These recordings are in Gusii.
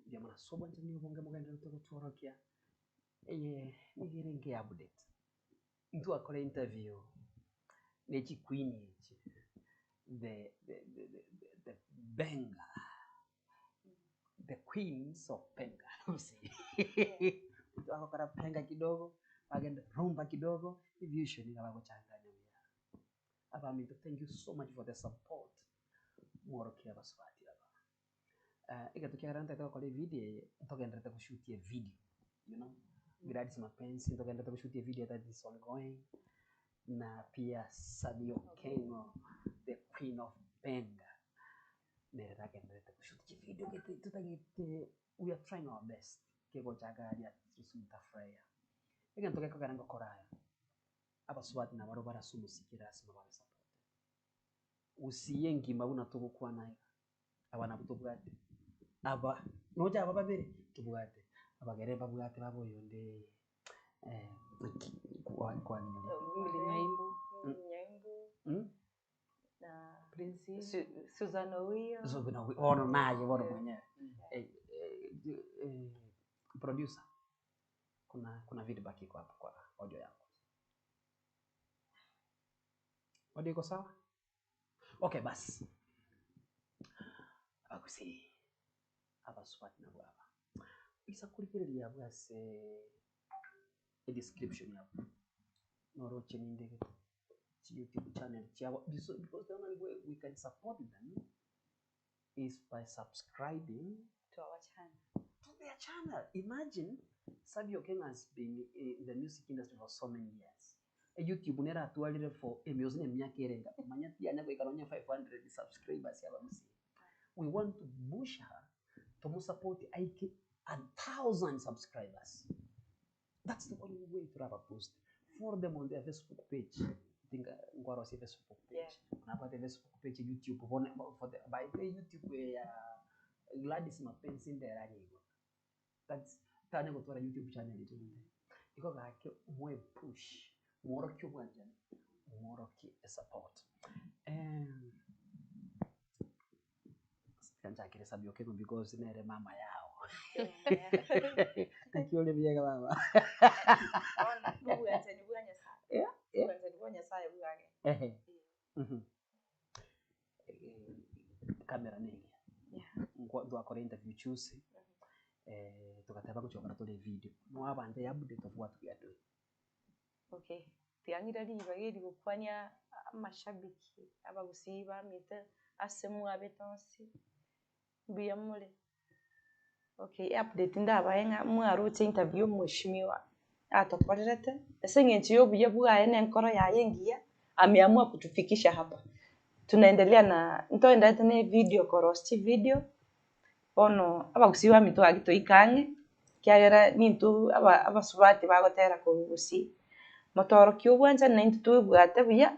Mbuya mono ase obwanchani obonge mogendererete gotworokia, eye nigo ere enke ya update. Ntwakora interview ne chiqueen echi, the the the the benga, the queens of benga gose twagokora benga kidogo, bagenda rumba kidogo, efusion nigo bagochanganya buya. Abaminto thank you so much for the support mworokia abasubati aba. Egento kiagera ntagete gokora evideo eye, ntogendererete goshutia evideo, you know, Gladys Mapenzi ntogendererete goshutia evideo that is ongoing, na pia Sabby Okengo the queen of benga, nere nagendererete goshutia chivideo gete totagete we are trying our best kegochaka aria at least mtafurahia. Egento gekogera ngokora aya, abasubati nabarobwo bare ase omosiki lasima babe supported. Gusii engima buna togokwana iga, aba nabwo tobwate, aba nocha aba babere tobwate, abagere mbabwate babe oyonde naki kwanyorire. Milly Nyaimbu, Susan Owiyo. Susan Owiyo, bono naye bono mwenyewe producer, kuna kuna feedback iko hapa kwa audio yangu. Audio iko sawa? Okay basi. Abagusii, abasubati nabwo aba. Isa korigereria abwo ase edescription abwo, noroche ninde gete chi youtube channel chiabo because the only way we can support them is by subscribing To our channel. to their channel. Imagine Sabby Okengo has been in the music industry for so many years. Youtube nere atwarire for emiosi na emiaka ere enga manya tiyanya goika nonye 500 subscribers abagusii. We want to push her tomosupport aike a thousand subscribers. That's the only way toraba boost. Follow them on their Facebook page. Tinga nkwarosia Facebook page. Yeah. Nabwate Facebook page YouTube bono for the by the way YouTube eye ya Gladys Mapenzi ndere anyigwe. That's tanya gotwara YouTube channel rinde. Igo gaki moe push, mworokie obwanchani, mworokie esupport. Tiga nchakere Sabby Okengo because nere mama yao. Naki ore buya baba? Bono nobwanchani bwa Nyasaye. Yeah, yeah. Obwanchani bwa Nyasaye bwage. Ehe. Mhm. Camera neria. Yeah. Twakora interview juzi, togateba ngochia gokora tore evideo. Mwabanta eupdate of what we are doing. Okay, tiga ng'ire ribaga eri gokwania amashabiki abagusii bamete ase mwabete onsi, mbuya more. Okay, eupdate ndabae ng'a mwaroche interview omweshimiwa atokorerete, ase eng'encho ya obuya bwaye na enkoro yaye engiya, ameamua kutufikisha hapa. Tunaendelea na ntoenderete na evideo korosia chivideo, Bono abagusii baminto gaki toike ang'e, ekiagera nintwe aba abasubati bagotera korwa gusii, motorokie obwanchani naintwe twebwate buya,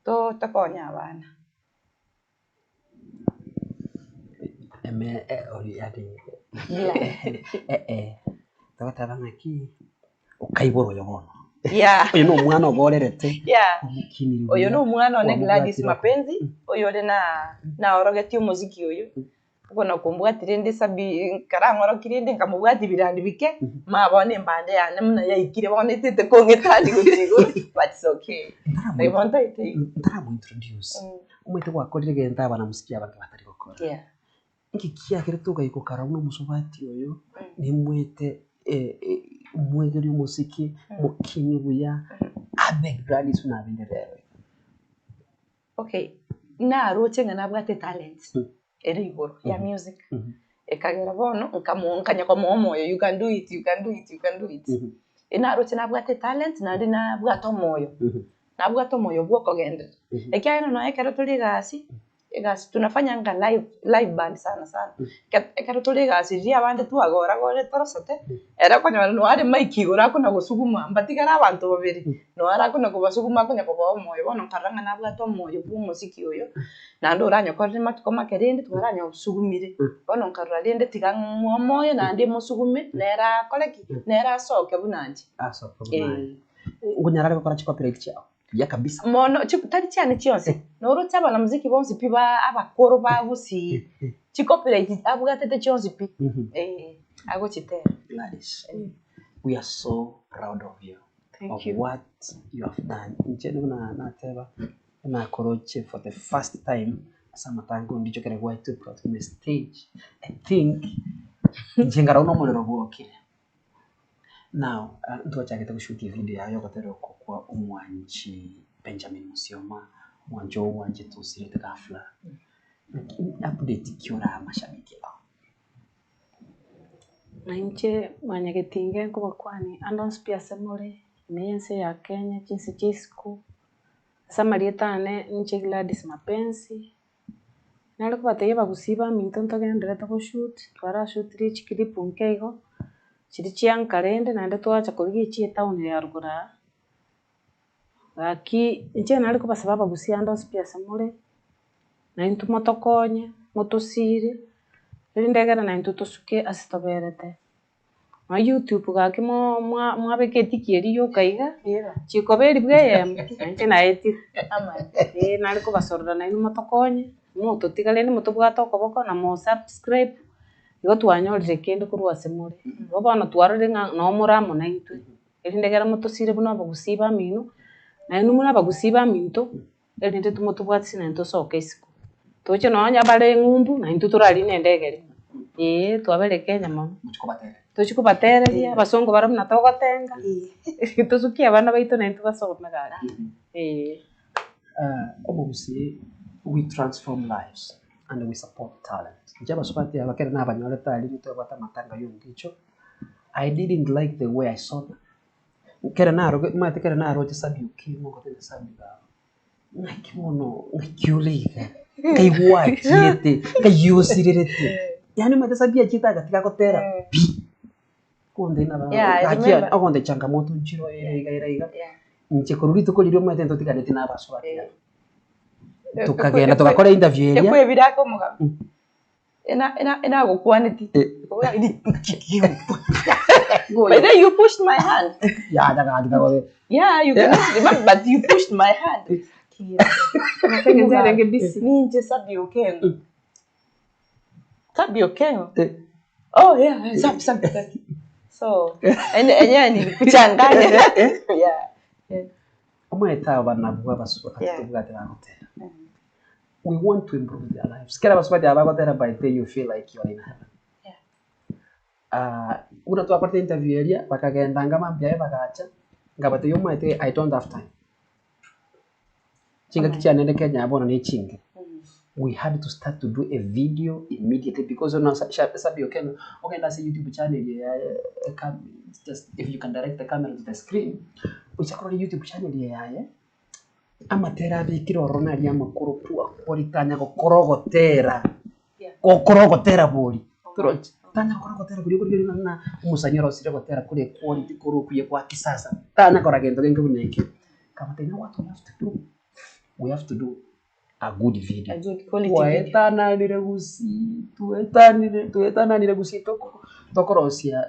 to tokonye abana. Eme oria yaani togoteba ng'aki, okaibora oyo bono. Yeah. Oyo na omwana oborerete, Yeah. omokiniri Oyo buya, na omwana one Gladys kwamobwatire oko. Mapenzi, oyo ore na naorogetie omosiki oyo, bono kombwati rende esabi nkarang'oroki rende nkamobwati birandi bike, ma bono embande yane buna yaikire bono etete kong'etani gochia igoro but it's okay. Ntaramoe- Bono ntaete igo. ntaramointroduce, omanyete gwakorire egento abana mosiki abange batari gokora. Yeah. Inki kiagerete ogaika okarora buna omosubati oyo nimwete omwegeria omosike, mokini buya, abe Gladys buna abeire rero iga? Okay, naroche ng'a nabwate etalent ere igoro ya music, ekagera bono nkamo nkanya komoa omoyo you can do it, you can do it, you can do it. Naroche nabwate etalent naende nabwate omoyo, nabwate omoyo bwa okogenderera, ekiagera nonye ekero tore egasi, egasi tunafanyanga live live band sana sana, eke ekero tore egasi riria abande twagora gore torosete, ere okonyora noo are mic igoro akona gosuguma mbatigare abanto babere, noo are akona kobasuguma akonya kobaa omoyo, bono nkarora ng'a nabwate omoyo bwa omosiki oyo, naende oranyokorere matuko make rende twaranyosugumire, bono nkarora rende tiga ng'we omoyo naende mosugume, nere akore ki? Nere asoke buna inche. Asoke buna aye. Eh. Nkonyara are gokora chicopyright chiao? Buya kabisa. Mono chi tari chiane chionsi, noroche abanamuziki bonsi pi ba abakoro ba gusii. Chicopyright abwatete chionsi pi, eh, agochitera. Gladys, we are so proud of you Thank of you. what you have done. Inche buna nateba nakoroche for the first time ase amatanga ondicho ekero gwaetwe platform stage, I think inche nkarora buna omorero bwokire. Now ntwachagete goshoot evideo yaye yogotera oko kwa omwanchi Benjamin Musioma, omwanchi ogo bwanchete osirete ghafla. Naki update ki orae amashabiki ao? Na inche mwanyagetinge nkobakwania ande onsi pi ase more, ime y'ense ya Kenya, chinse chia isiko, ase amarieta ane ninche Gladys Mapenzi, nare kobatebia abagusii baminto ntogenderete goshoot, twarashootire chiclip nke igo, chiria chia nka rende naende twacha korigia echia etown ya rogoro aa, gaki inche nare kobasaba abagusii ande onsi pi ase more, naintwe motokonye, motosire, erinde egere naintwe tosuke ase toberete. Nonya youtube gaki mo mwa mwabeka etiki eria yoka iga, chikoba eribu eyemo, na inche naetire, eh nare kobasorora nainwe motokonye, mototiga rende motobwate okoboko na mosubscribe, igo twanyorire kende korwa ase more. Igo bono twarorire ng'a noo more amo naintwe, erinde ekero motosire buna abagusii bamino, nainwe buna abagusii baminto, erinde motobwatisi naintwe tosoke isiko. Toche nonya bare eng'umbu, naintwe torarine endege rimo, eeh twabeire Kenya mono. Tochi kobatereria, abasongo baria buna togotenga, tosukie abana baito naintwe basome gaki, eeh. Omogusii we transform lives and we support talent. Inche abasubati aba ekero nabanyorete aria ntwabwate amatanga ya Ondicho, I didn't like the way I saw them. Ekero naroge omanyete ekero naroche Sammy Okingo ngotebia Sammy baba, ng'aki bono ng'aki ore iga, nkai gwachiete, nkai osirerete, yaani omanyete Sammy achiete agatiga agotera pi, ogontebia naba Yeah, I gaki remember. ogontebia changamoto nchire ere iga ere iga, Yeah. inche korwa rituko riria omanyete ntotiganeti na abasubati aba. Tokagenda togakora interview eria. Ekwebire ake omogambi. Ena ena enagokwaneti. By the way, you pushed my hand. Yaya gaki tagote. Yeah, you cannot remember, but you pushed my hand. Eng'encho yarenge busy. Ninche Sabi Okengo. Sabi Okengo. Eh. Oh yeah, Sabi Sabi. Sabi. So, ene enyewe nilikuchanganya. Yeah. Yeah. Omanyete aba nabwo abasubati Yeah. tobwate bagotera. We want to improve their lives. Kera abasubati aba bagotera by the you feel like you are in heaven. Yeah. Ah, buna twakorete interview eria, bakagenda anga mambia aye bagacha, nkabatebia omanyete I don't have time. Chingaki chiane rende Kenya bono ne chinge. We had to start to do a video immediately because ono sa- sha- Sabi Okengo, ogende ase YouTube channel yaye eka just if you can direct the camera to the screen, oise korora YouTube channel eye yaye, amatera abekire ororo naria amakoro pua quality tanya gokora ogotera, gokora ogotera bori, torochi, tanya gokora ogotera koria okorigereria ng'a ng'a omosani orosire ogotera kore equality kore okuya kwa kisasa, tanya kora gento genge buna ekio. Nkamotebi you know what we have to do, we have to do a good video. A good quality video. Twaetananire gusii, twaetanire twaetananire gusii toko tokorosia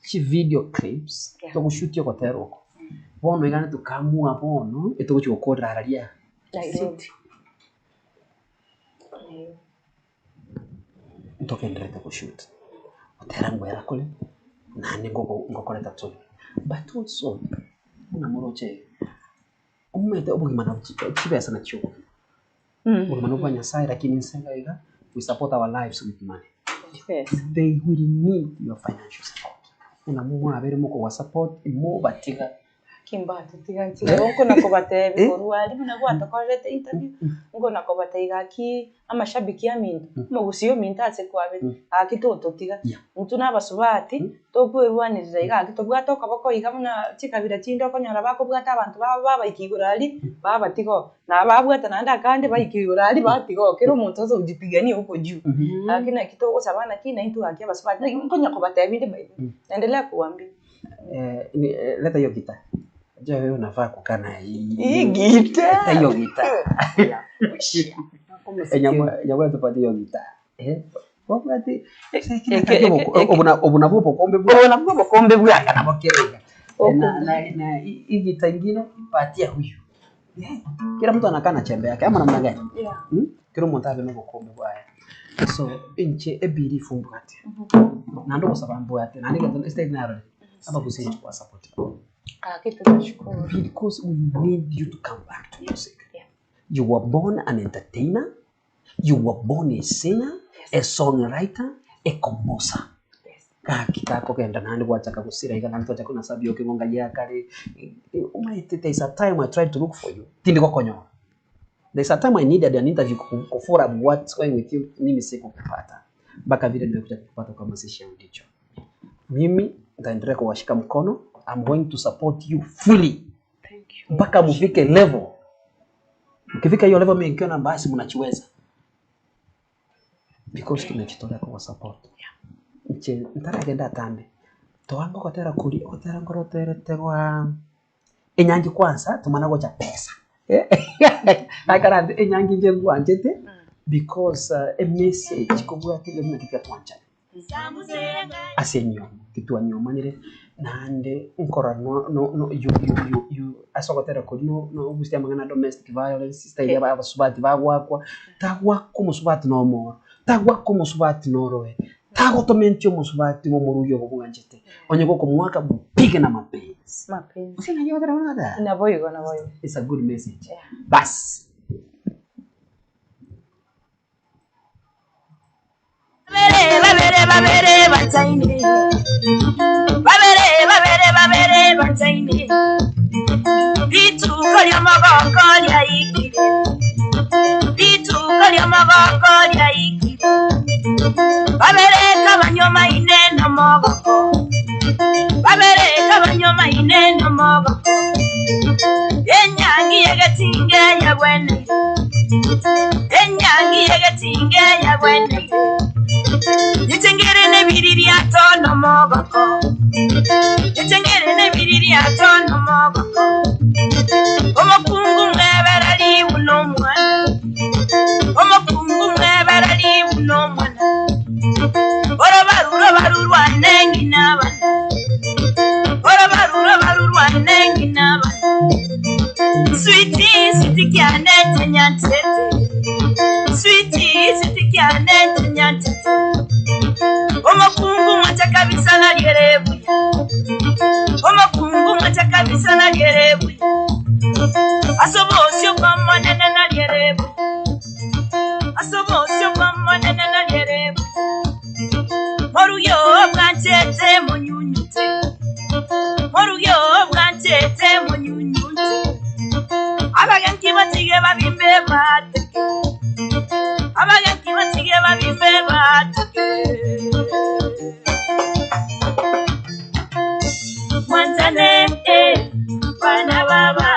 chivideo clips, Yeah. togoshutia ogotera oko. Bono iga tokaamua bono, etogochia gokorera araria Nairobi. ntogendererete goshoot, gotera ngwera kore, naende ngoko ngokoreta tore. But also, buna moroche iga, omanyete obogima nabo chibesa nachio obogima, obogima nobwa nyasaye lakini inse iga iga, we support our lives with money. Chibesa. They will need your financial support. Buna mwabeire mokogwa support, mobatiga. Gaki mbatotiga inche nabo nkona kobatebia korwa aria buna gwatokorerete interview, nkona kobatebia gaki amashabiki aminto, omogusii ominto ase kwabete, gaki tototiga. Yeah. Intwe na abasubati, tokwerwanerera iga gaki tobwate okoboko iga buna chikabira chinde okonyora bakobwata abanto babo babaika igoro aria, babatiga oo. Na babwate naende akande baika igoro aria batiga oo, kera omonto ase ojipigania huko juu. Gaki naki togosaba naki naintwe gaki abasubati, naki nkonya kobatebia inde by the way, naendelea kuwaambia. Leta hiyo gitaa. Unajua wewe unafaa kukaa na hii. Hii gitaa. Leta hiyo gitaa. Nyamwe tupatie hiyo gitaa. Eh? Wabwate obu nabwo obokombe bwa Obo nabwo obokombe bwa nabo kere na na na hii gitaa ingine patia huyu. Yeah. Kila mtu anakaa na chembe yake ama namna gani? Yeah. Hmm? Kila omonto abe na obokombe bwaye. So inche ebelief mbwate, naende ogosaba mbwate, naende egento estate narorire, abagusii ntibasapoti. Gaki tunashukuru. Because we need you to come back to music. Yeah. You were born an entertainer, you were born a singer, a songwriter, a composer. Yes. Gaki takogenda naende gwachaka gosira iga naende twachaka kona sabia okebonga ya kare, omanyete there is a time I tried to look for you, tindi gokonyora. There is a time I needed an interview ku follow up what's going with you, mimi sikukupata. Mpaka vile nimekuja kukupata kwa mazishi ya Ondicho. Mimi nitaendelea kuwashika mkono, I'm going to support you fully Thank you. mpaka mufike level. Mkifika hiyo level, mimi nikiona basi mnachiweza, because tumejitolea kwa support. Nche ntaragenda atambe toanga gotera kuri gotera ngoro terete gwa enyangi kwanza tumana gocha pesa akarande enyangi nje ngwanchete because a message kobwate ng'a ng'aki twanchane ase enyomo titwanyomanire naende nkorora no no no you you you you ase ogotera koria no no obusie amang'ana domestic violence style ya abasubati bagwakwa, tagwaka omosubati na omoro, tagwaka omosubati na oroe, tagotomentia omosubati bwa omorugi obo bwanchete, onye gokomwaka mpige na mapenzi. Mapenzi. Gose ng'aki ogotera bono goteba? Naboigo naboigo. It's a good message. Yeah. Bas. Babere babere babere banchaine babere babere babere banchaine rituko ry'amaboko ryaikire rituko ry'amaboko ryaikire babere kabanyoma ine n'amaboko babere kabanyoma ine n'amaboko enyangi yegetinge yabweneire enyangi yegetinge yabweneire Nitengere nebiri ryato n'amaboko Nitengere nebiri ryato n'amaboko Omukungu mwebera liwu n'omwana Omukungu mwebera liwu n'omwana Orobaru robaru rwanengi n'abana Orobaru robaru rwanengi n'abana Sweetie, sweetie kyane chenyantete Sweetie, sweetie kyane chenyantete Omukungu mwacha kabisa nalyerebuya Omukungu mwacha kabisa nalyerebuya Asobosyo bwamanene nalyerebuya Asobosyo bwamanene nalyerebuya Moruyo bwanchete munyunyute Moruyo bwanchete munyunyute Abagenki batige babimbe bateke Abagenki batige babimbe bateke Mwanjane eh bana baba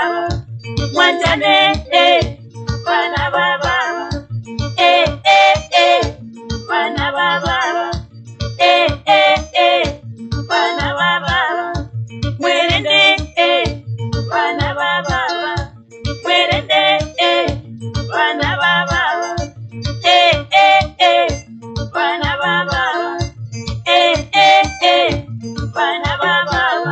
Mwanjane eh bana baba eh eh eh bana baba eh eh eh bana baba Mwerende eh bana baba Mwerende eh bana baba eh eh eh bana baba eh eh eh bana baba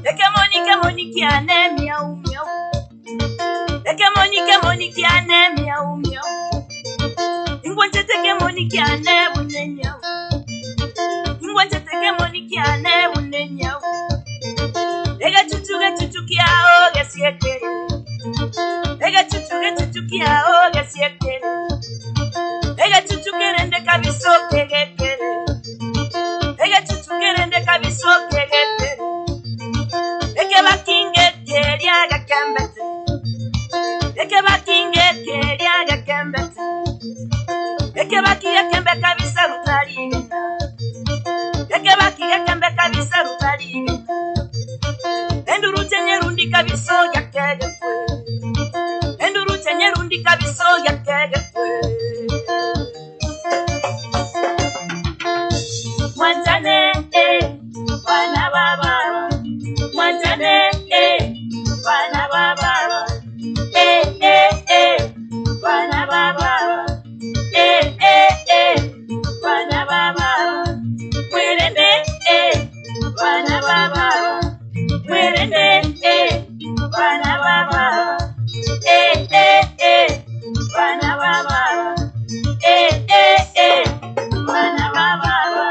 Eke monike monike ane miau miau Eke monike monike ane miau miau Ingwanchete ke monike ane bunyenyau Ingwanchete ke monike ane bunyenyau Ege chuchu ge chuchu kiao gesiekere Ege chuchu ge chuchu kiao gesiekere Ege chuchu kerende kabiso kegekere Ege chuchu kerende kabiso kegekere Eke bakinge keria gakembete Eke bakinge keria gakembete Eke bakinge kembe kabisa rutarigena Eke bakinge kembe kabisa rutarigena Enduru chenye rundi kabiso yakegekwe Enduru chenye rundi kabiso yakegekwe Mwanjane eh bana baba Mwanjane eh bana baba eh eh eh bana baba eh eh eh bana baba Mwerende ba baba, mwerende eh, bana ba baba, eh eh eh, bana ba baba, eh eh eh, bana ba baba.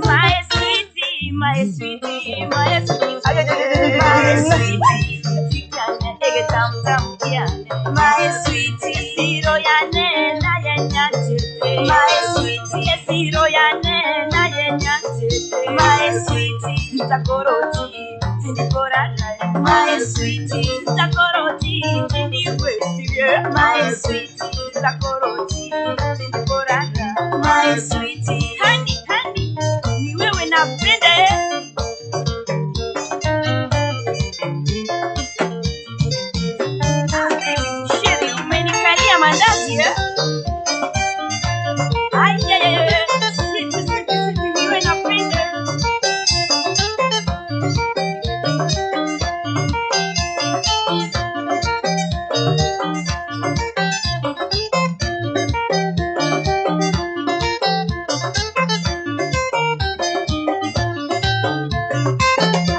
My sweetie, my sweetie, my sweetie, my sweetie, ege tam tam kiane. My sweetie, siro ya ne na ye nyanchete. My sweetie, siro ya ne na ye nyanchete. My sweetie, ntakoroti, tindikorana. My sweetie, ntakoroti, tindikwesibye. My sweetie, ntakoroti, tindikorana. My sweetie, honey, honey, ni wewe napenda eh. Ah, baby, Sheri, umenikalia mandazi eh? Ai, ai, ai, ai. Sweet, sweet, sweet, niwe napenda.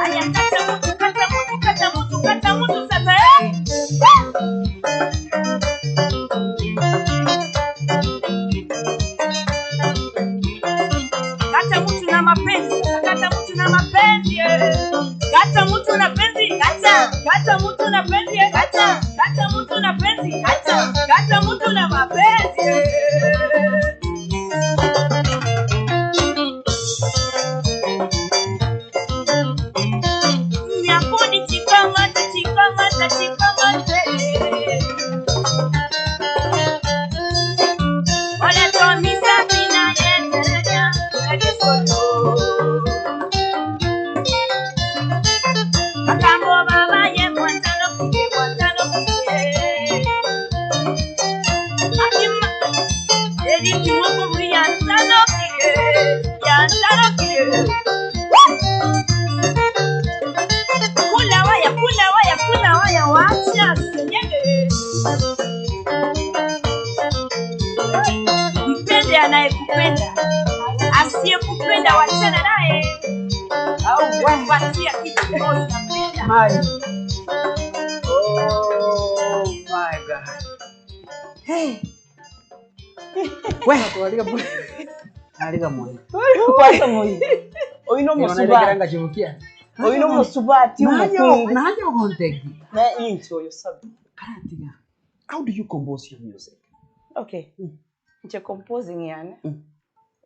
Aya, kata mtu, kata mtu, kata mtu, kata mtu sasa eh? Kata mtu na mapenzi sasa, kata mtu na mapenzi eh. Kata mtu na penzi, kata. Kata mtu na penzi eh. Kata. Kata mtu na penzi, kata. Kata mtu na mapenzi eh. Nyakuni chikamata chikamata chikamata eh. Ole tomisa pina yeterenya ekisoto. Akambo baba ye mwantano kike mwantano kike. Akima eri kimoko buri yantano kike yantano kike. Kula waya kula waya kula waya wacha senyenge. Mpende anayekupenda, asiyekupenda wachana naye. Patia kitu kimoja unapenda. My. Oh my God. Hey. We, Aliga moyo. Kwata moyo. Oyu Onarekera ngachibukia. oyu n'omusubati Nanyo, omukungu nanyo gontegi. na inchi oyo sabi Karatiga. How do you compose your music? okay nche composing yane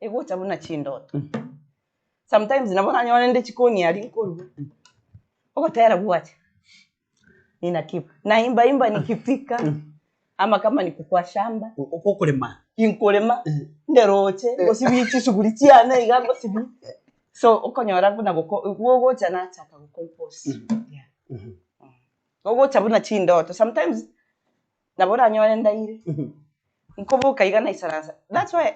egocha buna chindoto sometimes nabona nyone ndi chikoni ali nkoru ogotera bwacha nina keep naimba imba nikipika ama kama niko kwa shamba Okulima. inkulima nderoche gosibi chishughuli chiane iga gosibi so okonyora buna gogocha nachaka gucompose yeah gogocha buna chindoto sometimes nabora nyore ndaire nkoboka iga naisaransa that's why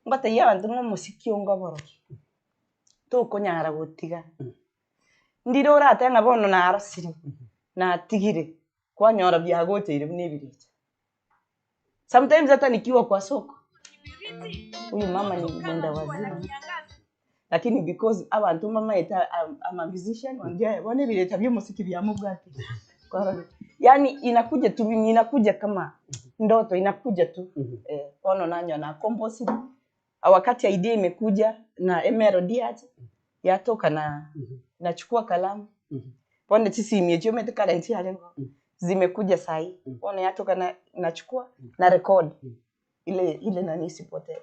ngoteiya abanto ng'a omosiki ongoboroki tokonyara gotiga ndire orate ng'a bono narosire natigire kwanyora biagocheire buna ebiricha sometimes hata nikiwa kwa soko huyu mama ni mwenda wazimu lakini because abantu mamaete I'm a musician wangia bona ebireta by'omusiki byamubwati yani inakuja tu mimi inakuja kama ndoto inakuja tu eh, ono nanyo na compose wakati idea imekuja na melody aje yatoka na nachukua kalamu pone chisimie chiomete current yarengo zimekuja sahi ono yatoka na nachukua na record ile ile nani isipotee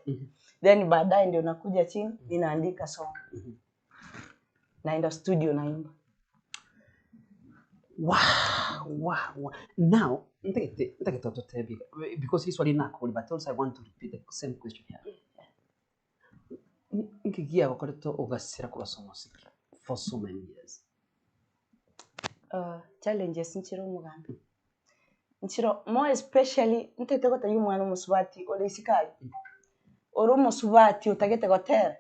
then baadaye ndio nakuja chini ninaandika song naenda studio naimba Wow, wow. Now, ntakete ntakete totebi because this one nakuri but also I want to repeat the same question here. Nkigia gokoretwo ugasira kurasa muziki for so many years. challenges nchiro omugambi nchiro more especially ntete gotebia omwana omosubati ore isikari ore omosubati otagete gotera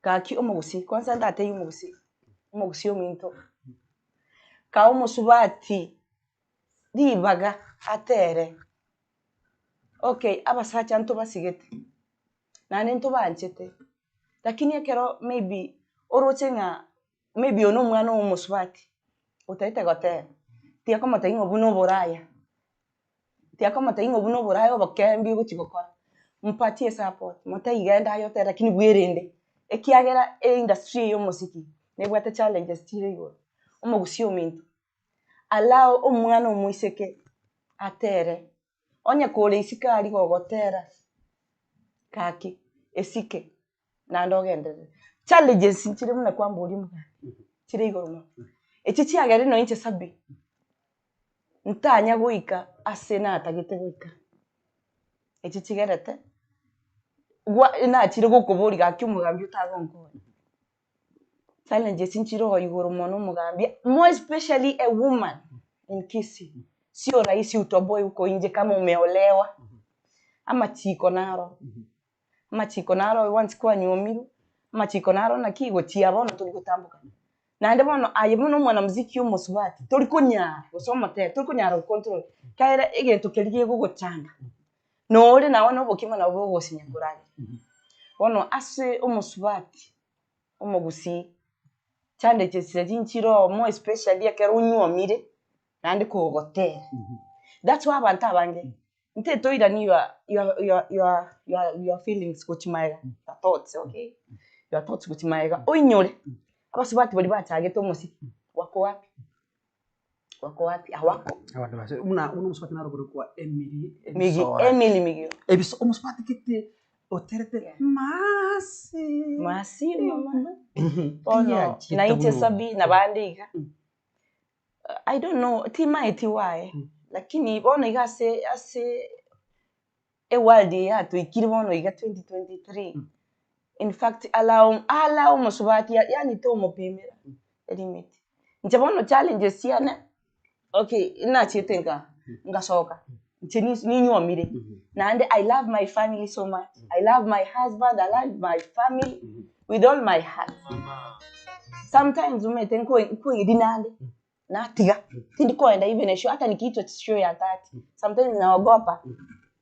gaki omogusi kwanza ndatebia omogusi omogusi ominto kaa omosubati ribaga atere okay abasacha ntobasigete Naende ntobanchete, lakini ekero maybe oroche ng'a maybe oyo na omwana oyo omosubati, otaete goteba, tiakomotebia ng'a obwo na oboraya, tiakomotebia ng'a obwo na oboraya obokembi ogochi gokora, mpatie esupport, motebie genda aye otere lakini bwerende, ekiagera eindustry eye ya omosiki, nebwate challenges chire igoro, omogusii ominto, allow omwana omoiseke atere. Onye kore isiko aria gogotera gaki esike naende ogenderere. Challenges nchire buna kwamboria omogaka, chire igoro mono. Echi chiagerire nonye inche Sabby, ntanya goika ase natagete goika. Echi chigerete, gwa nachire gokoboria gaki omogambi otagonkonya. Challenges nchire oo igoro mono omogambi, more especially a woman in Kisii, sio rahisi utoboe huko nje kama umeolewa, amachiko naro, amachiko naro once kwanywomirwe, amachiko naro naki gochia bono tori gotamboka. Naende bono aye buna omwanamuziki omosubati tori konyara gose omotebe tori konyara gocontrol ekiagera egento keria gegogochanda, nore naye na obokima nabo bogosinya koragera. Bono ase omosubati omogusii, challenges echi nchire oo more especially ekero onyuomire naende kogotera. That's why abanto abange, nte toirani your your your your your your feelings gochia magega, your thoughts okay, your thoughts gochia magega, oinyore abasubati baria bachagete omosiki wako wapi? Wako wapi? Hawako. Abanto base buna buna omosubati naro okorokwa Emily Migi, Ebisora. Emily Migiro. Ebiso omosubati gete oterete maasi. Maasi mama. Mhm. Bono Yachiete nainche buna Sabby na bande iga. I don't know timaeti why lakini bono iga ase ase eworld eye yatoikire bono iga 2023 in fact allow allow omosubati yaani tomopimera elimit. Inche bono challenges chiane, okay nachiete nka ngasoka, inche ninywomire, naende I love my family so much, I love my husband, I love my family with all my heart. Sometimes omanyete nkoerina ande. natiga, tindi koenda even eshow hata nikiitwa show ya 30 sometimes naogopa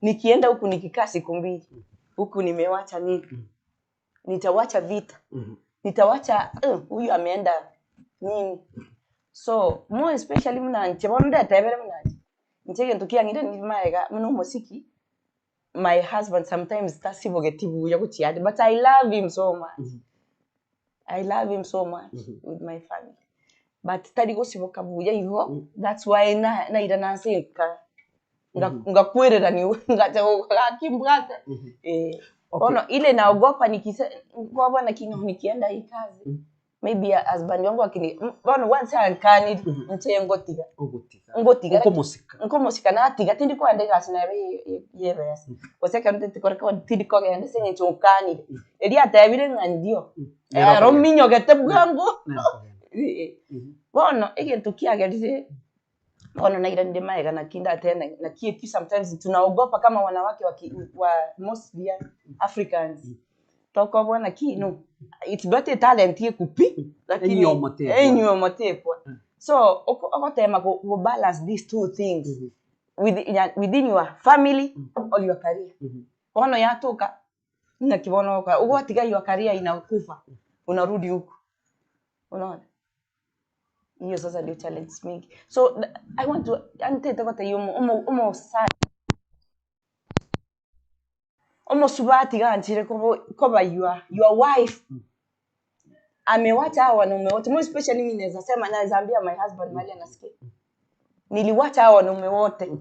nikienda huku nikikaa siku mbili huku nimewacha nini nitawacha vita nitawacha huyu ameenda nini so more especially buna inche bono ndetebere buna inche, inche egento kiang'ire magega buna omosiki my husband sometimes tasibogeti buya gochia ande but I love him so much, I love him so much with my family, but tari gosiboka buya igo that's why na nairana ase nka ngakwereraniwa ngacha gaki mbwate eh. Bono ile naogopa nikise nkoboa naki nikienda hii kazi. Maybe husband wangu akini bono once ankanire inche ngotiga, Ogotiga. ngotiga Okomosika. nkomosika natiga tindi kogenda egasi nere ye ebesa, gose ekero ntagete korecord tindi kogenda ase eng'encho onkanire, erio atebire ng'a ndio, Nere ero okogenda. minyogete bwango Nere okogenda. Bono egento kiagerire Bono nairanire magega naki ndatebe naki ekio sometimes tunaogopa kama wanawake wa wa mostly Africans tokoboa naki no it's better etalent ekupi lakini Enyiomo tekwa. enyiomo tekwa. So oko ogotema go balance these two things within your family or your career. Bono yatoka ng'aki bono ogokora ogwatiga your career inakufa unarudi huku unaona. Hiyo sasa ndio challenge mingi so I want to yaani ntagete gotebia omo omo omosacha omosubati ganchire kobo koba your your wife amewacha hawa wanaume wote more especially mimi naeza sema naeza ambia my husband mahali anasikia niliwacha hawa wanaume wote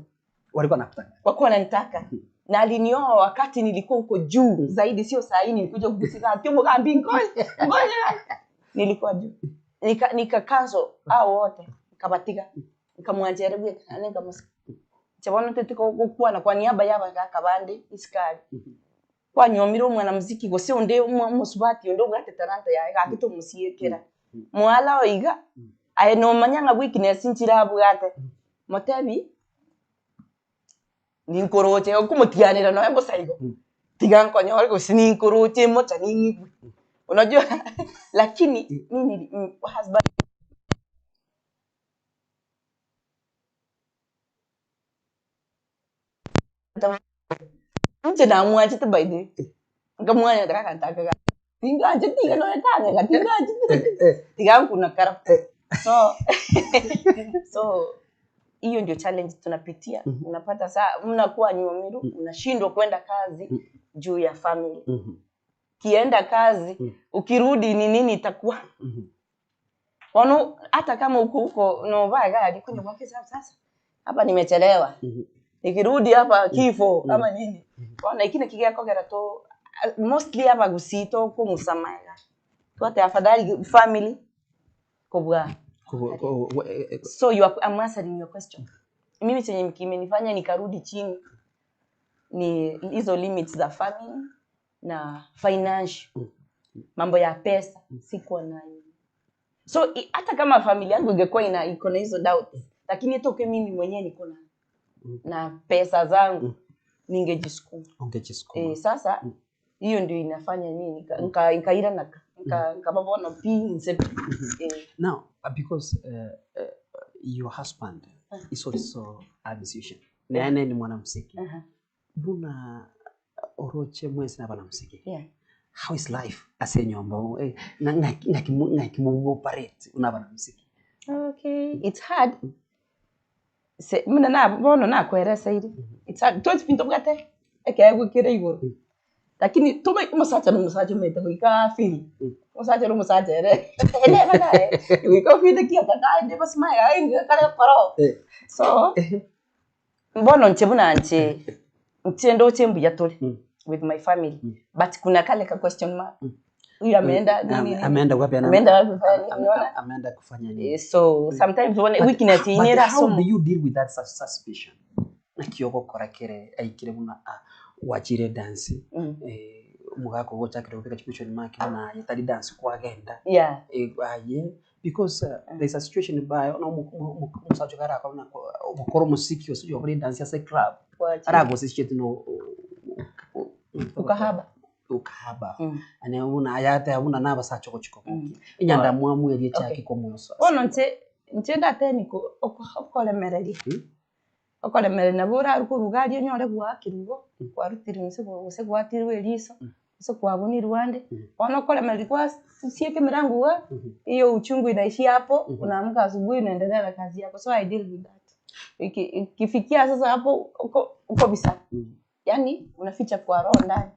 Walikuwa wanakutaka. wakuwa wananitaka na alinioa wakati nilikuwa huko juu zaidi, sio saa hii nilikuja kugusia kimogambi ngoja ngoja, nilikuwa juu nika nika cancel hao wote nikabatiga nikamwanjera bweka naende nkamosa inche bono ntete gokwana kwa niaba ya abagaka bande isiko aria kwanyomire omwanamuziki gose onde omosubati onde obwate talanta yaye gaki tomosiekera mwala oo iga aye nomanya ng'a weakness nchire abwate motebi Ninkoroche okomotianera nonya bosa igo, tiga nkonyore gose ninkoroche mocha ning'igwe, unajua lakini mimi husband inche namwanchete by the way. Nkamwanya ekero agantaka iga, tingancheti iga nonye kang'ega tingancheti tiga nkuna kara. So so hiyo ndio challenge tunapitia, unapata saa mnakuwa nyumiru, unashindwa kwenda kazi juu ya family. Ukienda kazi, ukirudi ni nini itakuwa? Bono hata kama uko huko noba iga aria konya gwaka esabu sasa hapa nimechelewa, nikirudi hapa kifo ama nini. Bono eki naki gekogera to mostly abagusii tokong'usa magega, twateba afadhali family kobua So you are, I'm answering your question. Mimi chenye kimenifanya nikarudi chini ni hizo limits za family na financial mambo ya pesa sikuwa nayo so i- hata kama familia yangu ingekuwa ina iko na hizo doubts lakini toke mimi mwenyewe niko na na pesa zangu ningejisukuma Ungejisukuma. eh, sasa hiyo ndio inafanya nini nka- nka- nkairana nka- nkababona pi nse eh, Now, because your husband is also a musician. Naye ni mwanamuziki. aha, Buna oroche mwesi na banamuziki. yeah. How is life ase enyomba? Eh, na- ng'aki ng'aki mu- ng'aki muoperate buna abanamuziki? Okay, it's hard. Se, buna na bono nakwereseire. It's hard. Twensi pi ntobwate ekeegwa kere igoro. Lakini tome omosacha na omosacha omanyete goika afeel. Omosacha na omosacha ere nere naye goika ofeele ki akakaende basima iga kare koro. So, bono inche buna inche, inche ndoche mbuya tore with my family but kuna kale ka question mark. Huyu ameenda nini nini. Ameenda wapi? Ana- Ameenda wapi kufanya nini, unaona? Ameenda kufanya nini? Eh, so sometimes one weakness But inera how somo do you deal with that suspicion? Naki ogokora kere aikire buna ah, gwachire dance eh, omogaka ogochakire gobeka chiquestion mark buna aye tari dance kwagenda yeah eh, aye because there's a situation by no omosacha oyo arakore buna ogokora omosiki gose oyokora edance ase eclub Gwachire. aragosesicheti no Ukahaba. ukahaba Ane buna aya ateba buna na abasacha ogochia kobokia enyandamwamu eria echake Okay. komosoa Bono inche inche ndatebia ko okoremereria okoremereria nabo orarwe korwa iga aria onyore gwaakirwe igo kwarutirwe inse gose gwatirwe eriso gose kwabunirwe ande bono okoremereria kwasieka emirango iga hiyo uchungu inaishia hapo unaamka asubuhi unaendelea na kazi yako so I deal with that iki ikifikia sasa hapo uko ukobisa yaani unaficha kwa roho ndani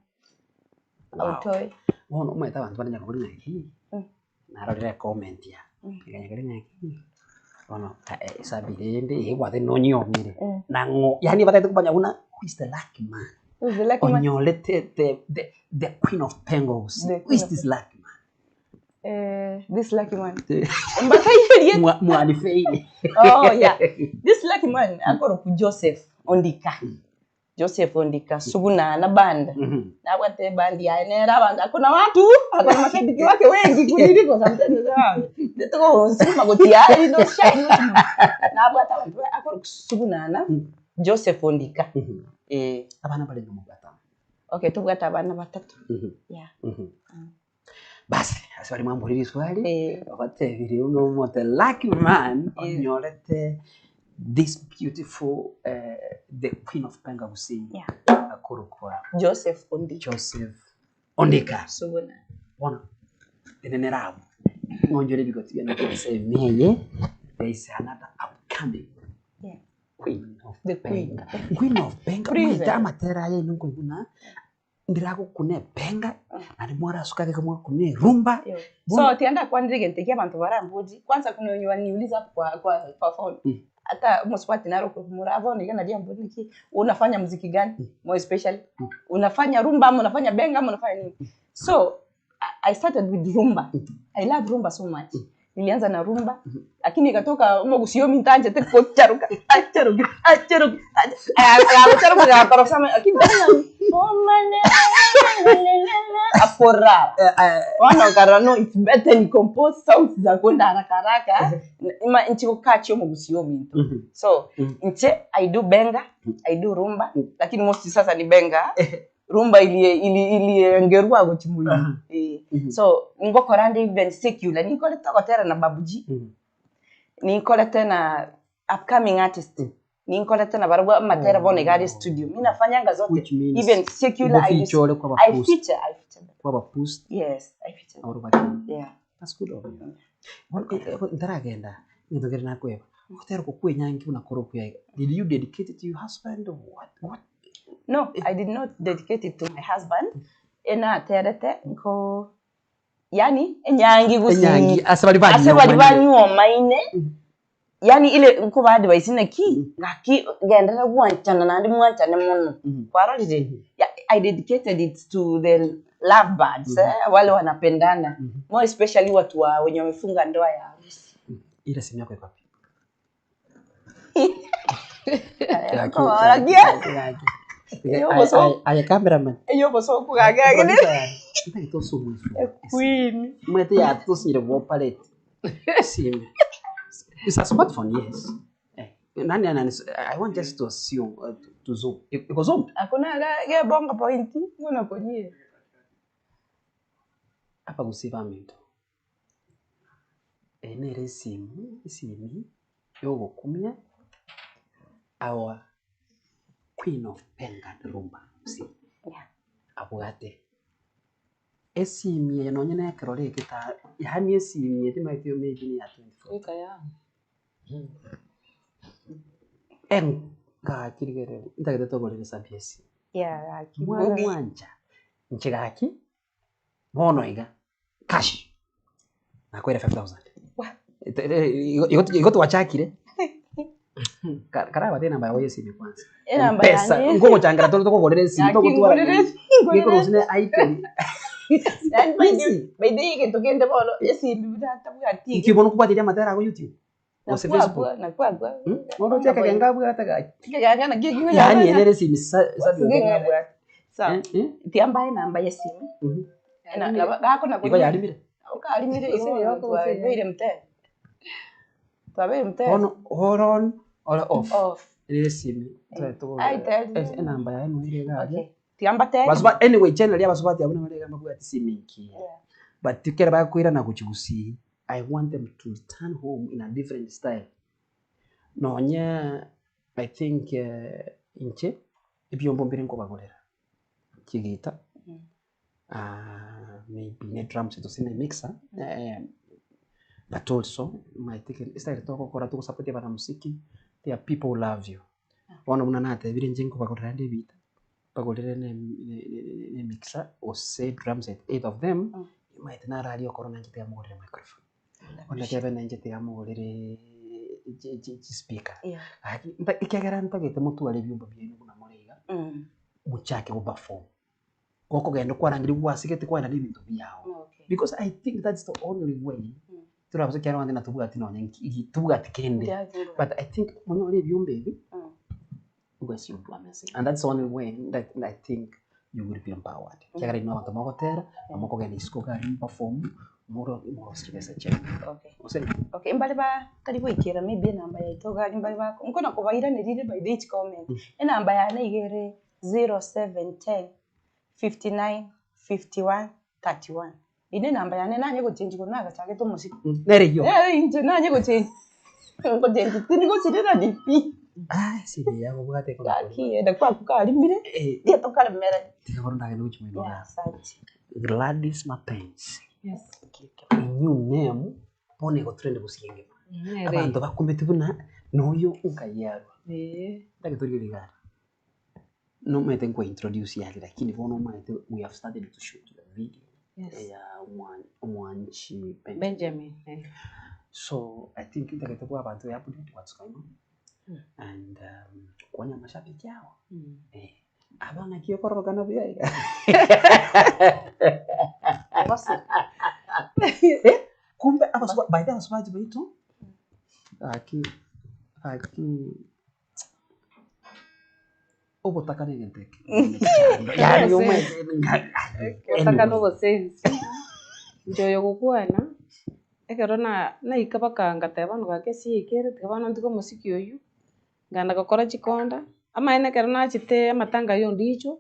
autoe. Bono omanyete abanto bare nyakobori ng'aki, narorire ecomment ya, ekanyakori ng'aki, bono esabu rende ebwate nonyiomire, nang'o yaani batagete komanya buna who is the lucky man, Who is the lucky man? onyorete the the the queen of pengos, The who queen is of this lucky man? Eh, this lucky man. Mbataiyerie. Mwanifeire. Oh yeah. This lucky man akoroku Joseph Ondika. Joseph Ondika Sugunana band. Nabwate band yaye nere abanto akona watu akona mashabiki wake wengi kuniliko sometimes nasema tokosukuma gotia no shine nabwate abanto akoroku Sugunana Joseph Ondika. Eh Abana barenge mobwate amo. okay tobwate abana batato. Yeah. Basi ase baria mwamborire riswali, Eh. obatebirie buna omote lucky man Eh. onyorete this beautiful eh, the queen of Benga Gusii Yeah. akorokwa Joseph Ondika. Joseph Ondika. Sugunana. Bono tenenera abwo ng'onchore ebigoti biane korwa ime eye there is another upcoming Yeah. queen of The queen. Benga. Queen of Benga. Princess. Omanyete amatera aya ime nkoigwa buna ndiragokuna ebenga naende mwarasuka geke mwakuna erumba. Yo. So tianda kwanire egento ekia abanto baramborie kwanza kuna wenye waliniuliza hapo kwa kwa kwa phone hata moswati naro kumura bono iga naria ambori naki unafanya muziki gani more especially unafanya rumba ama unafanya benga ama unafanya nini so I, I started with rumba I love rumba so much nilianza na rumba lakini ikatoka omogusiomi ntanchete kocharuka acharuke acharuke acharuka gakorosama lakini akorara bono nkarora no it's better ni compose songs za kwenda haraka haraka ima nchigokachi omogusii ominto so nche I do benga I do rumba lakini mostly sasa ni benga rumba ili ili iliengerwa gochimuyi eh so ngokora ndi even secular ninkore togotera na Babu G ninkore tena upcoming artist. Ninkorete nabarabwo amatera bono iga are studio. Mi nafanyanga zote. Which means Even secular I do. obofichore kwaba I post. feature, I feature them. Kwaba post Yes, I feature them. nabo bakina. Yeah. That's good of you. Bono ntaragenda, egento kere nakoeba, ogotera oko kwa enyangi buna kore okuya iga, did you dedicate it to your husband or what what? No, I did not dedicate it to my husband, enaterete nko yaani enyangi gose Enyangi ase baria ase baria banywomanire. banywomaine, yaani ile nkoba advise naki, gaki genderera gwanchana naende mwanchane mono, kwarorire? Ya I dedicated it to the love birds eh, wale wanapendana, more especially watu wa wenye wamefunga ndoa ya harusi. Ira simu yako iko wapi? Aye cameraman. Eyobosoku gake Ntagete osomwe Queen. Mwete ya tusinyire bwoparate. Sime. It's a smartphone, yes. Eh, nani nani I want just to assume to zoom. Iko zoom? Hakuna ga gebonga point ng'ona konyie. Hapa gusiba aminto. Eye nere esimu, esimi yogokumia our queen of benga and rumba gose abwate. Esimi eye nonye na ekerore eke ta yaani esimi eye timanyeti maybe ne ya 2014. Engaki rigereria ntagete togorere sabia esimi. Mwana mwancha, inche gaki bono iga cash nakoire 5000 igo twachakire karabatie enamba yago ya esimi kwanza Enamba mpesa yane. nkogochangera tore tokogorera esimi Gaki togotwara ngorere nini. esimi, ngorere Gekorosia na itel Yaani by the by the way egento kende bono esimi buna ntabwati Inki bono okobwatirie amatera ago youtube gose facebook Nakwakwa nakwakwa Oroche ekegenge abwate gaki ekeganga nakio ekigwe yaani ere esimi sa Ng'abwate. Sawa. Tiga mbae enamba ya esimi. Gakona Igo yarimire? Okarimire igo twabeire mtego. Twabeire mtego. Bono ore on ore off. Off. Ere esimi. Aiteri. Enamba yaye noyo ere iga aria. Okay. Tiga mbatebie. Basuba anyway generally abasubati abwo nabo iga mbabwati esimi engiya. Yeah. But ekero bakoirana gochia gusii, I want them to return home in a different style. Nonye I think inche ebiombo mbire nkobagorera, chigita, maybe ne drums gose ne mixer, but also omanyete ekero estyle togokora togosapotia abanamuziki, there are people who love you. Bono buna natebire inche nkobagorera rende ebita, mbagorere ne ne mixer gose drums eight of them, omanyete naro aria okoro nanche tiga mogorere microphone. Bono tebe nainche tiga mogorere chispeaker. Gaki ekiagera ntagete motware ebiomba biaino buna more iga, mochake go perform. Gokogenda kwarangeria gwasigete kwagenda na ebinto biao. Because I think that's the only way torabase ekiagera abande natobwati nonye nki tobwati kende. But I think monyore ebiomba ebi, you guys will do amazing. And that's the only way that I think you will be empowered. Ekiagera inwe abanto mogotera, na mokogenda isiko iga aria moperform, moro morosie chibesa chiaino. Okay. Gose? Okay, mbare batari goikera maybe enamba yaito iga aria mbare bako nkona kobairaneria by the each comment. Enamba yane iga ere 0710 59 51 31. Eyio nenamba yane nanye gochenji korwa nagachagete omosike. Nere eyio? Nere inche nanye gochenji, ngochenji tindi gosirerani pi. Ah, esimi eye abwate ekona korwa. Gaki enda kwaku karimire, riria tokaremerani. Tiga bono ndagende gochia moino Yeah, igaa. asante. Gladys Mapenzi. Yes. A new name bono egotrend gose engima. Nere Abanto bakumeti buna noyo nkayarwa. Ee. Ntagete origereria iga aria. Nomanyete nkwa introduce aria lakini bono omanyete we have started to shoot the video Yes. ya omwanchi Benjamin. Benjamin, eh. So I think ntagete koa abanto e update what's going on and konya amashabiki ao eh, aba ng'aki okororokana buya iga Eh, kumbe abasuba by the way abasubachi baito gaki gaki Obotaka negento eke. Yaani omanyete Obotaka na obosensi. Inche oyo gokwana, ekero na naika mpaka ngateba bono gaki ase yaikere tiga bono ntige omosiki oywo, nkagenda gokora chikonda, amaene ekero nachete amatanga ya ondicho,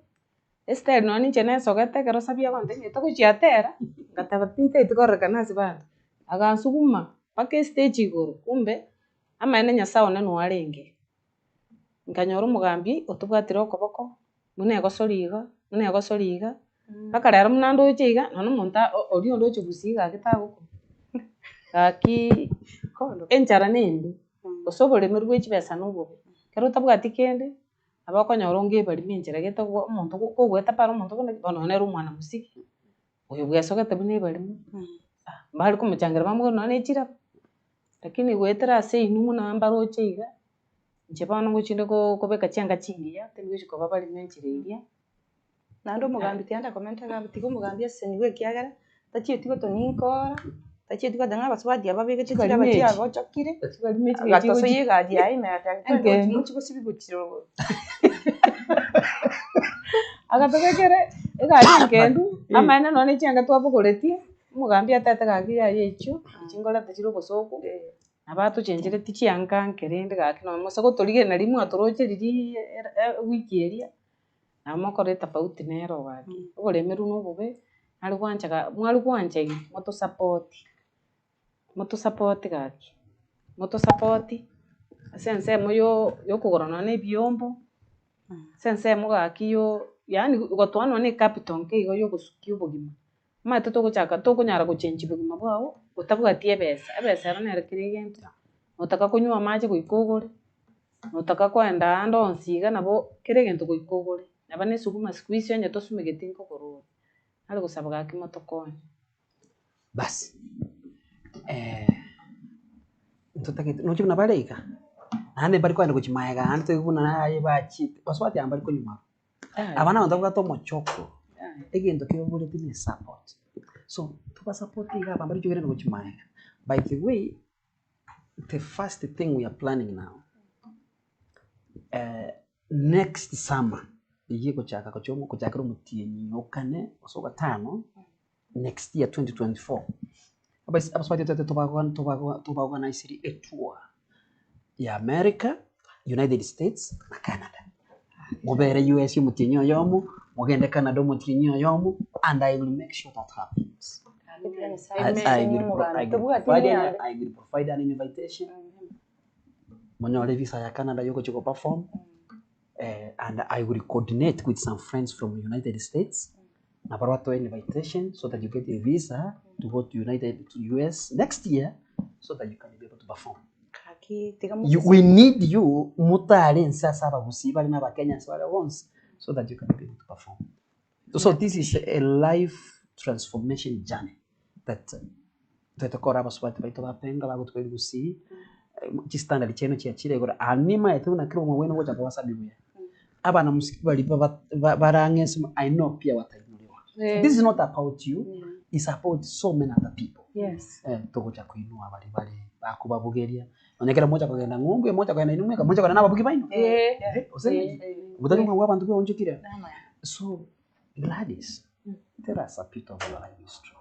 estyle nonye ninche nesogete ekero sabia agontebia ng'a togochia atera, ngateba tintageti kororekana ase abanto, agansuguma mpaka estage igoro, kumbe, amaene nyasaye one noo arenge. Nkanyora omogambi otobwatire okoboko, buna egosori iga, buna egosori iga, mpaka rero buna ndoche iga, nonya omonto oria ondoche gusii gaki tagokwa, gakii enchara na embe, gose oboremeru bwa chibesa na obobe. Ekero otabwati kende, nabo okonyora onge ebarimo enchera gete omonto kogoeta pare omonto buna ki, bono oyo nere omwanamosiki. Oyo bwesogete buna ebarimo, mbare komochangera bamobori nonya ne chiraba, lakini goetera ase inwe buna mbaroche iga, inche bono ngochinde kobeka chianga chingiya, tingochi koba barimo enchera eria. Naende omogambi tiga ndakomenta iga abwo, tiga omogambi asesenigwe ekiagera, tachieti gotoninkora, tachieti goteba ng'a abasubati aba babegete chiraba Chibarimo echi. chiagochokire, Chibarimo echi agatosoyia egari yaye ime agateba twende Enkende. mochie gosibigwa chiroro. Agatobekera egari enkendu, amaene nonya na chianga twabogoretie, omogambi atete gaki yaya echio, echi nkoreta chire obosoku, nabo atochenchereti chianga nke rende gaki nonya mose gotorigereria nari mwatoroche riria ewiki eria, nabo mokora etofauti nero gaki. Oboremeru na obobe, nare gwancha ga mware gwancha inwe, motosapoti. Motosapoti gaki, motosapoti ase ensemo yokogora nonya na ebiombo, ase ensemo gaki yaani gotoa nonya na ecapital nke igo ya ogosukia obogima. Omanyete togochaka tokonyara gochengi bogima bwago, otabwati ebesa, ebesa ero nere kera egento, notaka konywa amache goika ogore, notaka koenda ande onsi iga nabo kera egento goika ogore, neba na esuguma siku hizi onye tosumegeti nkogora ore, nare gosaba gaki motokonye. Basi, ntotagete noche buna bare iga, naende mbari kogenda gochia magega naende toigwe buna aye bachiete, basubati aba mbari konywa aba. Aba nabanto babwate omochoko, egento kebaboreti ne esupport. So, tobasapoti iga aba mbari gochia gochia magega. By the way, the first thing we are planning now, next summer, eywo egochaka gochia gochakera omotienyi o kane gose o gatano. next year 2024, abasubati tote tobaorganiserie etour ya America, United States na Canada. Mobere US omotienyi oyomo, mogende Canada omotienyi oyomo, and I will make sure that happens. I will I will provide an invitation, monyore visa ya Canada yogochia goperform, and I will coordinate with some friends from United States. Nabo batoe invitation so that you get a visa to go to United to US next year so that you can be able to perform. Gaki tiga You, we need you motare ense ase abagusii bare na abakenya ase bare bonsi so that you can be able to perform. So this is a life transformation journey that toete kora abasubati baito bapenga bagotwara gusii chistandard chiaino chiachire igoro aa nimaete buna kera omwe bwene ogocha kobasabi buya. Abana mosiki baria bare ang'e ase I know pia watainuliwa. This is not about you, it's about so many other people. Yes. Togocha koinua baria bare bakobabugeria, nonya ekero mocha kogenda ng'umbu mocha kogenda inwe mweka mocha kogenda na ababugi baino. Gose motari kong'ua abanto bweonchokire. So Gladys, tell us a bit of your life history.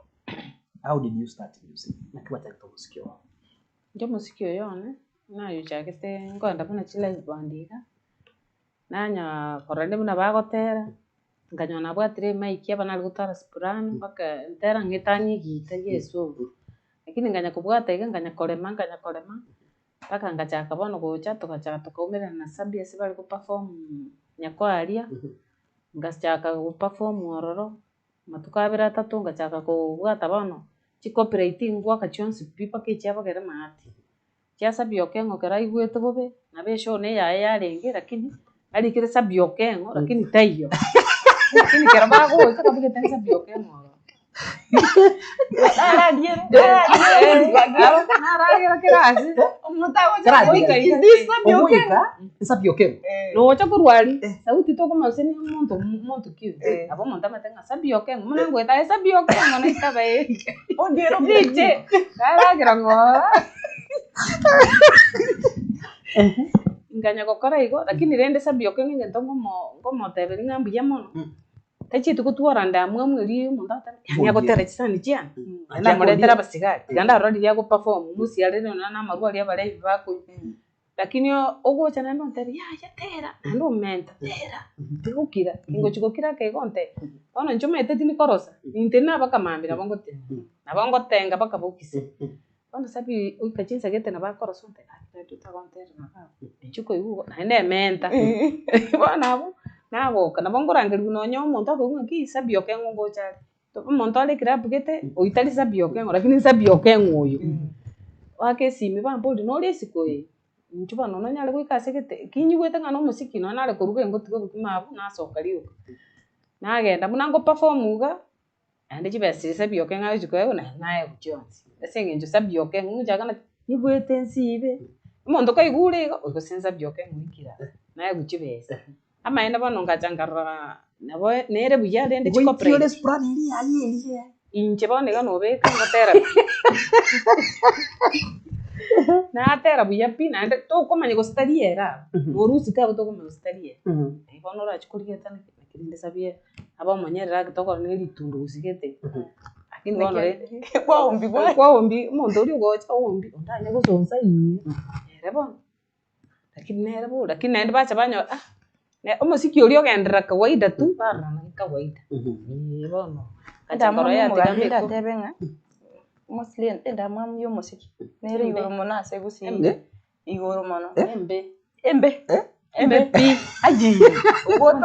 How did you start music? Naki gwachagete omosiki oo? Inche omosiki oyo one, nayochagete nkoenda buna chilive band iga, nanya korora rende buna bagotera, nkanyora nabwatire emic aba nare gotwara soprano mpaka ntera ng'etanie egita gia esongo. Lakini nkanya kobwata iga nkanya korema nkanya korema, mpaka ngachaka bono gocha togachaka tokaumerana na Sabi ase bare goperform Nyakoaria, ngachaka goperform ororo, amatuko abere atato ngachaka kobwata bono, chicopyright ngoaka chionsi pi mpaka echiabogere maate. Chia Sabi Okeng'o ekero aigwete bobe, nabo eshow na eyaye yarenge lakini, arikire Sabi Okeng'o lakini taiyo. Lakini ekero bagocha babegete Sabi Okeng'o ororo. Naragera kera ase, Goika Ogoika, Sabi Okeng'o. Nocha korwa aria, sauti tokomanya gose na omonto monto ki oyo, nabo omonto amanyete ng'a Sabi Okeng'o, buna ngoeta aye Sabi Okeng'o naitaba riche, naragera ng'ora. Nkanya gokora igo, lakini rende Sabi Okeng'o egento nkomo nkomoteberia ng'a mbuya mono, tachieti gotwara ndamwamu eria omonto agoteba yaani agotera chisani chiane, naende amoretere abasigari, tiga ndarora riria agoperform, mosiarere nonya na amarwa aria abarebi bakonywa. Lakini ogocha naende ontebie yaya tera, naende omenta tera, tigokira, ingochi gokira ake igo ontebie, bono inche omanyete tindi korosa, intwe na abakamambia nabo ngotenga, nabo ngotenga mpaka bokise. Bono Sabi oika chinsa gete nabo akorosa ontebia gaki gaki otagonterera baba, inche koigwa igo naende ementa. Bono abwo, nagoka nabo nkorangerigwa nonye omonto akoigwa ng'aki Sabi Okeng'o ngocha are, omonto ore eclub gete, oyio tari Sabi Okeng'o lakini Sabi Okeng'o oyo. Oake esimi bamborie nore isiko eye, inchuo bono nonyare goika ase gete, ki nyigwete ng'a na omosiki nonye nare koruga engotiga obokima abwo, nasoka rioka. Nagenda buna ngo perform iga, Naende chibesa chiria Sabby Okeng'o agochi koegwa naye naegwa chionsi, ase eng'encho Sabby Okeng'o ngochaka naki, nyigwete nsibe, omonto kaigure igo, oyo gose Sabby Okeng'o oikire aa, naegwa chibesa. Amaene bono ngacha nkarora nabo nere buya rende Goikia ore chicorporate, soprano eria yaye eria. inche bono iga nobeka ngotera pi, natera buya pi naende tokomanya gose tari ere abwo, norusike abwo tokomanya gose tari ere. Bono orache korigereria naki naki rende Sabby. Abe omonyerere ake tokora ne ritundo gose gete, lakini bono rende Kwaombigwa. kwaombi omonto oria ogocha oombi ondanye gosonsa iyio, ere bono, lakini nere bori, lakini naende bacha banyora ah, ne omosiki oria ogenderera kawaida tu, barora naki kawaida, eh bono. Ngacha Endamwamu nkarora yatiga omogambi mbekwa. ndatebe ng'a, mostly endamwamu ya omosiki, nere igoro mono ase gusii. Igoro mono. Embe. Embe. Embe pi. Aye.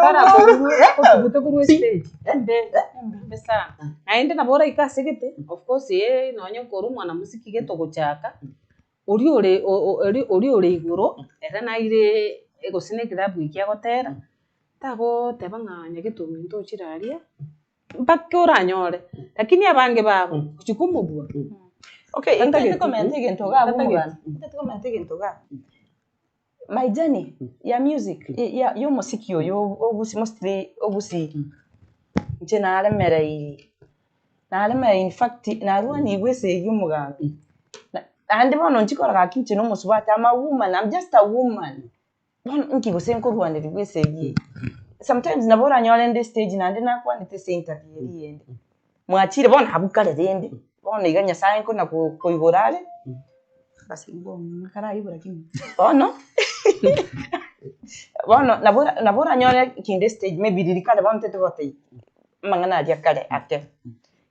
Otugute korwa estage. Embe. Embe sana. Naende nabo oraike ase gete, of course eh nonye kore omwanamuziki gete ogochaka, oria ore oria ore igoro, ere naire gose na eclub eki agotera, tagoteba ng'a nyagete ominto ochire aria, mpaka oranyore, lakini abange babo, gochia komobua. Okay, intagete Tatageti. komenta egento iga abwo Tatageti. omogano, intagete komenta egento iga. My journey ya music, ya ya omosiki oyo ogusi mostly ogusii, inche naremereiri, naremereiri infact narwanigwe esegi omogambi, naende bono nchikora gaki inche na omosubati am a woman, am just a woman. Bono inki gose nkorwanerigwa esegi eye? Sometimes nabo oranyore inde estage naende nakwanete ase interview eria eyende, mwachire bono abwo kare rende, bono iga Nyasaye nkona ko- koigora are, basi mbong'u karaibora ki bono bono nabo nabo oranyore kinde estage maybe riria kare bono ntete gotebia amang'ana aria kare ake,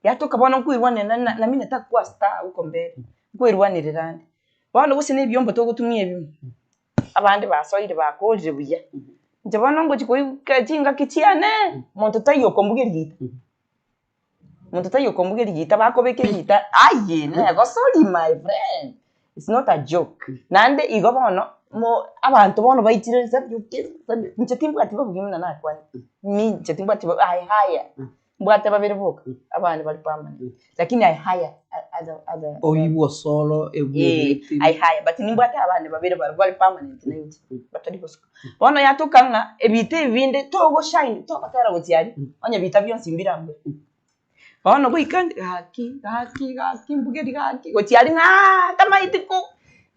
yatoka bono nkoirwanera na na mi nataka kuwa star huko mbele, nkoirwanerera ande. Bono gose na ebiombo togotumia ebimo. Abande basoire bakorire buya, inche bono ngochia koika chingaki chiane, monto taiyo okombuga erigita, monto taiyo okombuga erigita bakobeka egita aye negosori my friend, it's not a joke. Naende igo bono mo abanto bono baichire nse inche timbwati babugia buna nakwanete, ninche timbwati I hire. Mbwate babere boka, abande bare permanent, lakini I hire other other Oibwe osoro Eh, ebwerete. I hire but nimbwate abande babere barabwo bare permanent na inche, batari gosuka. Bono yatoka ng'a ebita ebi binde togoshine togotera gochia aria, onye ebita bionsi mbirambwe. Bono goika gaki gaki gaki mbugeri gaki gochia aria ng'a tamaeti ko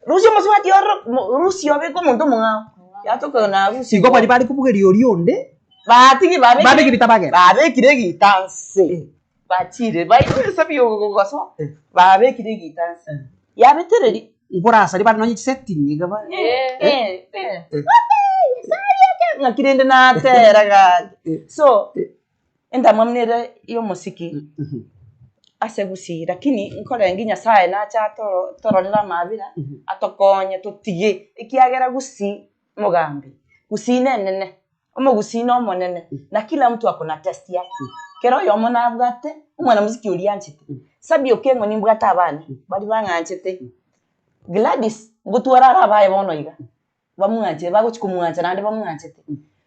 rusia omosubati ororo mo rusia obeke omonto omong'ao, yatoka narusia Igo baria bare kobugeria oria onde, Batige Babekire babekire bitabagera. babekire egita nse, bachire baigure esabi ogosoa, babekire egita nse, yabetereri. Nkorasari bare nonye chisetting iga ba. Eh, eh, ng'aki rende natera gaki. So, endamwamu nere ya omosiki ase gusii, lakini nkorenge Nyasaye nache atoro tororere amabera, atokonye totige, ekiagera gusii mogambi, gusii nenene. Omogusii nomonene, na kila mtu ako na taste yake. Kera oyomo nabwate omwanamuziki oria anchete. Sabby Okeng'o nimbwate abana baria bang'anchete. Gladys ngotwara are abaye bono iga, bamwanchire bagochi komwancha naende bamwanchete.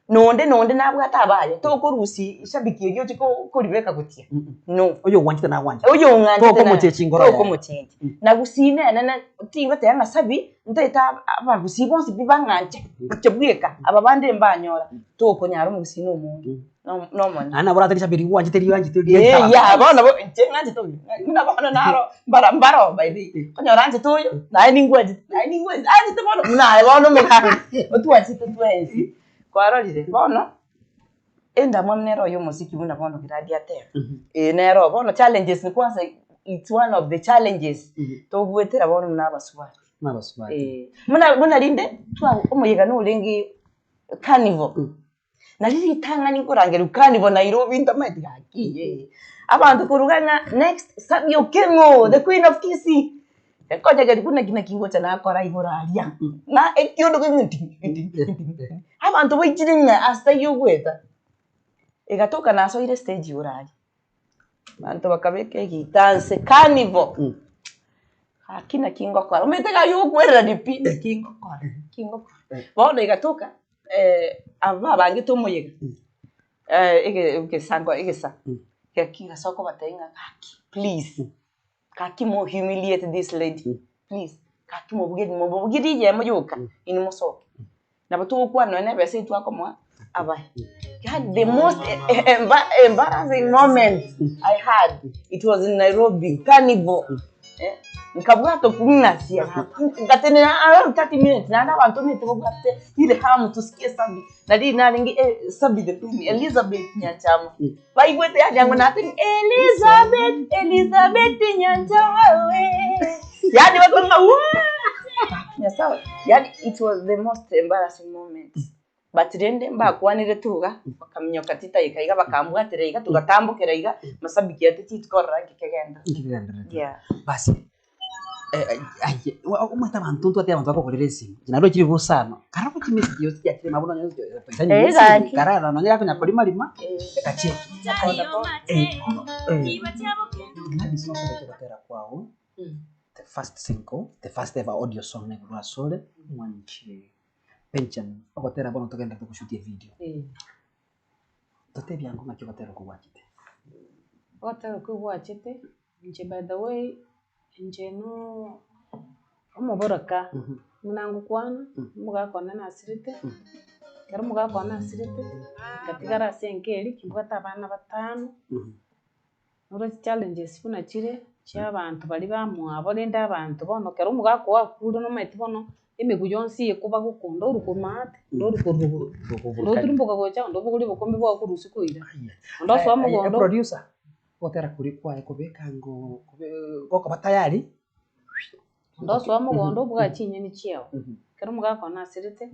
Nonde nonde nabwate abaye, tokorusia eshabiki eria oche ko- koribeka gochia, no. Oyo ogwanchete nagwanchete. Oyo ong'anchete na- Tokomochenchi ngoro yaye. tokomochenchi. Na gusii nenene tingoteba ng'a Sabby. Ntaete abagusii bonsi pi bang'anche inche bweka, aba bande mbanyora, tokonyara omogusii na omonge, nomonene. Naende nabo oratari chabiri gwanchete rianchete Eh, ya bono nabo inche ng'anchete oyo, buna bono naro mbara mbaro by the way, okonyora anchete oyo, naye ningwanchete, naye ningwanchete, anchete bono buna aye bono omogaka, otwanchete twensi, kwarorire? Bono, endamwamu nere oyo omosiki buna bono Gladys ateba, eh nere oo, bono challenges kwanza it's one of the challenges togwetera bono buna abasubati. Nabasubati. Eh, buna buna rinde twa omoyega norenge carnival, nari ritang'ani nkorangerwa carnival Nairobi ntamanyeti gaki eh, abanto koruga ng'a next Sabby Okeng'o the queen of Kisii. Nkonyegeria buna naki naki ngocha nakora igoro aria, na ekiondo kegima ting ting ting ting, abanto baichire ng'a ase taiyo ogoeta, egatoka nasoire estage igoro aria, abanto bakabeka egita nse carnival, gaki naki ngokora, omanyete gaki ogokwererania pi, naki ngokora naki ngokora. Bono egatoka abwo babangete omoyega, ege egesango egesa, gaki gasoa kobatebia ng'a gaki please. Gaki mo humiliate this lady please, gaki mobuge mobugie riyemo rioka inwe mosoke. Nabo togokwana nonye na ebesa eywo twakomoa abae. Yaani the most embarrassing moment I had it was in Nairobi carnival eh, nkabwata okung'asia gaki ngatenena around 30 minutes naende abanto omanyete babwate ile hamu tusikie Sabi, na riria narenge Sabi the queen Elizabeth Nyanchama. Baigwete yaani ang'o nate Elizabeth, Elizabeth Nyanchama we. Yaani bakora ng'a wuuh! Nyasae, yaani it was the most embarrassing moment. But rende mbakwanire tu iga, bakaminyoka chidakika iga bakambwatera iga, togatambokera iga, mashabiki aito titikorora nki kegendererete. Nki kegendererete. Yeah. Basi, aye, omanyete abanto ntwate abanto bakogorera esimi, inche narochire bosa kara ogochi message yonsi chiachire nabo nonye Eh, gaki. karara nonye gakonya korima rima, gacheki. Gladys nosoete gotera kwago, the first single, the first ever audio song nigo asore, mwanche Benjamin, ogotera bono togenderete goshutia evideo. Totebie ango ng'aki ogotera okwo gwachete. Ogotera okwo gwachete, inche by the way, inche noo omoboraka, buna ngokwana, omogaka one nasirete, ekero omogaka one asirete, ngatigara ase enka eria, kimbwate abana batano, noro chichallenges buna chire, chia abanto baria bamwabo rende abanto bono ekero omogaka oo akure nomanyete bono, emegu yonsi ekoba gokonda orwa korwa maate, onde orwa korwa rogoro, onde otirimboka gocha, onde obogoria obokombe bwao korwa usiku oira, onde osoa mogondo. Producer, ogotera koria kwaye kobeka ngoo gokoba tayari. Onde osoa mogondo obwate chinyeni chiao, ekero omogaka one asirete,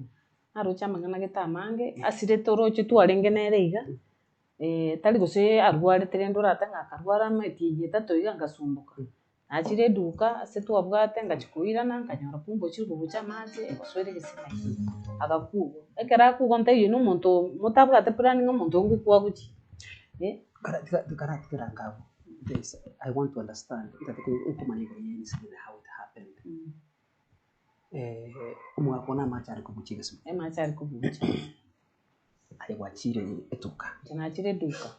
naroche amang'ana gete amange, asirete oroche twarenge nere iga, tari gose arwarete rende orate ng'a akarwara emetienyi etato iga ngasumboka. Nachire eduka ase twabwate ngachia koirana nkanyora kumbe ochire kobucha amache egosoera egesima ime, agakugwa. Ekero akugwa ntaiyo na omonto motabwate plan ng'a omonto oyo ngokwa agochia. Kara tiga karatigera ango abwo, there is I want to understand ntagete komanya igoro ya incident how it happened. Omogaka one amache are kobucha egesima. Amache are kobucha. Aye gwachire etuka. Inche nachire eduka.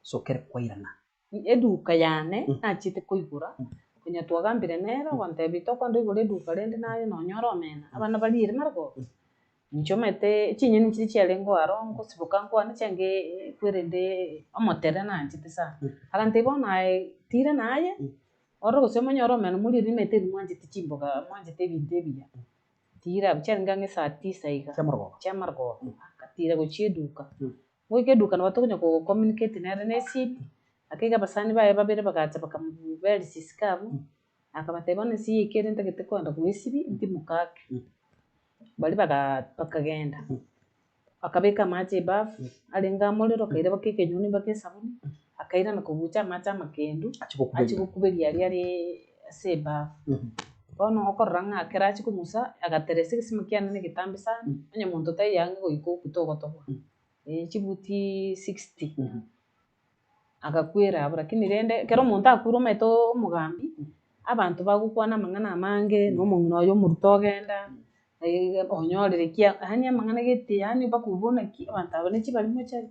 So kere kwairana. Eduka yane nachete koigora, konya twagambire nere ogontebia tokoenda oigore eduka rende naye nonyore omena, abana bariere marogoro. Inche omanyete chinyeni nchiria chiarenge aro ngosiboka nkwane chiange kwerende omotere nanchete sana. Agantebia bono aye tira naye, orore gose omonyore omena moriere nimanyete inwe mwanchete chimboga mwanchete ebinto ebiya. Tira abwo chiarenge ang'e saa tisa iga, Chiamarogoba. chiamarogoba, ngatira gochia eduka. Goika eduka nabo tokonya ko communicate nere na esimi, ake iga abasani baye babere bagacha bakamobera risisi abwo, akabatebia bono ense yaikire ere ntagete kogenda goesibia ntimoke ake. Baria bagaa bakagenda, bakabeka amache ebafu, arenge amorero, akaira baka ekenyoni baka esabuni, akairana kobucha amache amakendu, achia gokuberia aria areee ase ebafu. Bono okorora ng'a ekero achia kong'usa, agateresa egesima kiane na egetambe sana, onye monto taiyo ang'e goika okwe togotobua. Chibuti sixty, agakwera abwo lakini rende ekero omonto akure omanyete omogambi, abanto bagokwana amang'ana amange, na omong'ina oyo omoruto ogenda, onyorire ki yaani amang'ana gete yaani mpaka obwo naki abanto aba ne chibarimo chari.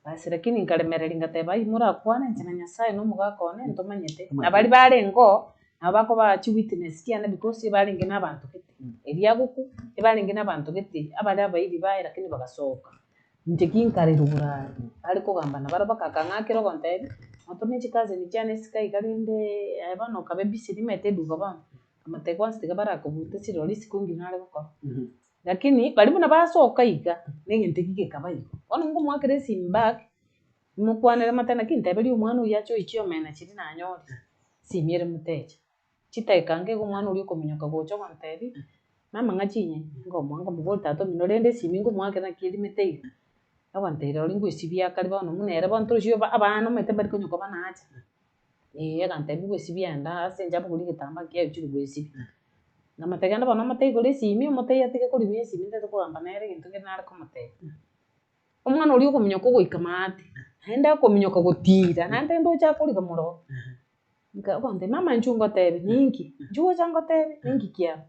Basi lakini nkaremereria ngateba aywo morakwane inche na Nyasaye na omogaka one ntomanyete, na baria barenge oo, nabo bakobaa chiwitness chiane because ebarenge na abanto gete, eria agokwa, ebarenge na abanto gete, abare abairi baye lakini bagasoka. Inche ki nkarerwa boraro, bare kogamba nabarabwo bakakang'akera ogontebia, nabo tore ne chicousin chiane isiko iga rendeee aye bono okabe busy nimanyete eduka bono, nkamotebia kwanza tiga barakobute chirori isiko ng'ina nare gokora. Lakini baria buna basoka iga, na egento ekio gekaba igo. Bono nkomoakera esimi back, nimokwanere motebe naki nteberie omwana oyio ache oichie omena chiria nanyore, esimi ere motecha. Chidakika nge iga omwana oria okominyoka gocha ogontebia, mama ng'a chinyeni, nkomoa nkomoboria tata omino rende esimi nkomoakera naki erimete iga, ogontebia rirorio ngoesibia akare bono buna ere bono torochi abana omanyete mbari konya koba nacha. Eh, agantebia bwesibia enda ase inche abogori egetambaa kiaye ochire goesibia. Nkamotebia genda bono omotebie igoro esimi, omotebie atige korima esimi ntagete kogamba nere egento kere nare komotebia. Omwana oria okominyoka ogoika maate, naende akominyoka gotira, naende ndoche akorika moroo. Nka ogontebia mama inchuo ngotebie, ninki? Inchuo gocha ngotebie, ninki kiaba?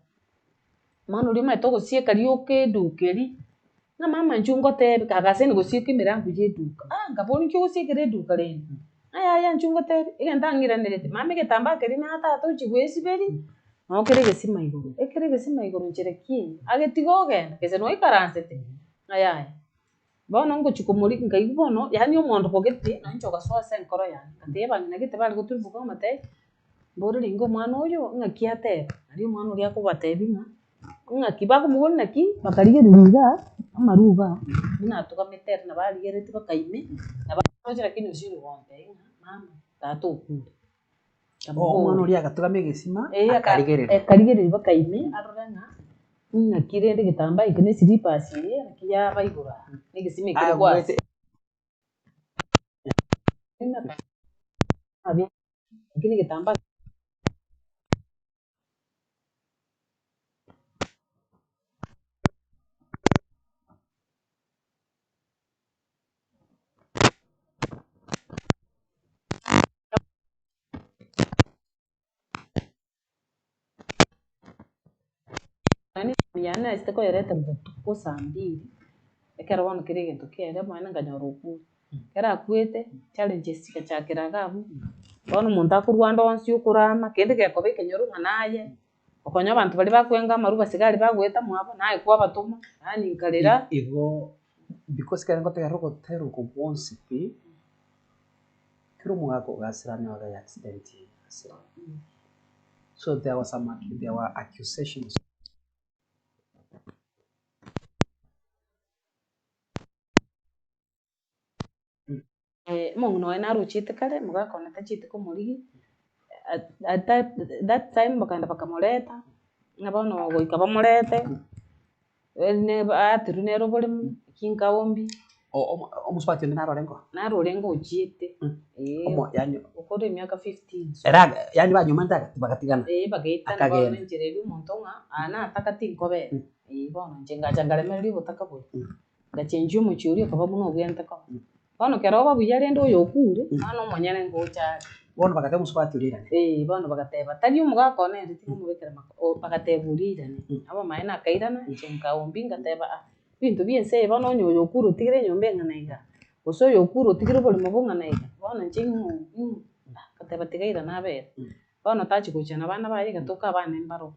Omwana oria omanyete ogosieka rioka eduka eria, ng'a mama inchuo ngotebie, kagasaine gosieka emerango ya eduka, ah nkaboria nki ogosiekera eduka rende? Ng'a yaya inchuo ngotebie, egento ang'iranerete, mama egetambaa keria na tata ochia goesiberia, noo kere egesima igoro, ekere egesima igoro nchera ki eye? Agetiga ogenda, gese noikaransete, ng'a yaya. Bono ngochia komoria, nkaigwa bono yaani omoondoko gete nainche ogasoa ase enkoro yane, ngatebia abang'ina gete bare goturuboka nkabatebia, mbore ringa omwana oyo ng'aki ateba, nario omwana oria akobatebia ng'a, ng'aki bakomoboria naki, bakarigereria igaa, amaru igaa, buna atugamete ere nabo arigereretie mpaka ime, nabo aroche lakini osire gontebia ng'a mama, tata okure. Omwana oria agatugama egesima, akarigereria. Akarigereria mpaka ime, arore ng'a ng'aki rende egetambaa eke na eslippers eye naki yaba igoro aa, na egesima ekere kwase. Lakini egetambaa. Yane naisete koyereta botuko saa mbiri, ekero bono kera egento kiaye omonyene nkanyora okure. Ekero akwete, challenges chigachakera iga abwo, bono omonto akorwa ande onsi okorama, kende gekoba ekenyoro ng'a naye, okonya abanto baria bakwenga amarwa basigari bagoeta mwabo, naye kwabatoma, yaani nkarera. Igo because ekero ngotegerera ogotera oko gwonsi pi, kera omogaka ogasirania obe accident eye asirane. So there was some there were accusations. Omong'ina oye narochete kare, omogaka one tachieti komorigia, at that time bakagenda bakamoreta, ng'a bono goika bamorete, aaterwe nere oboremo, ki nkaombi. Omosubati onde naro orenge oo? Naro orenge ochiete, eh, Yaani okore emiaka 15. Ere yaani banyomete bagatigana? Eh, bagaetana bono Akagenda. enchera eria omonto ng'a aa nataka tinkobera, eh bono inche ngacha nkaremereria obotaka boria. Ngachenchia omochie oria okaba buna obwenerete koba. Bono kero oba buya rende oyo okure, bono omonyene ngocha are. Bono bagateba omosubati oria airane. Ee, bono bagateba, tari omogaka one ere tingomobekera mako, o bagateba oria airane. Abamaene akairana, inche nkaombia ngateba ah, ebinto bia ense eye bono onye oyo okure otigire enyomba eng'ana iga, gose oyo okure otigire oboremo bong'ana iga, bono inche ing'o ing'o ah, ngateba tiga airane abere. Bono tachia gocha na abana baye egatoka abana mbaroo.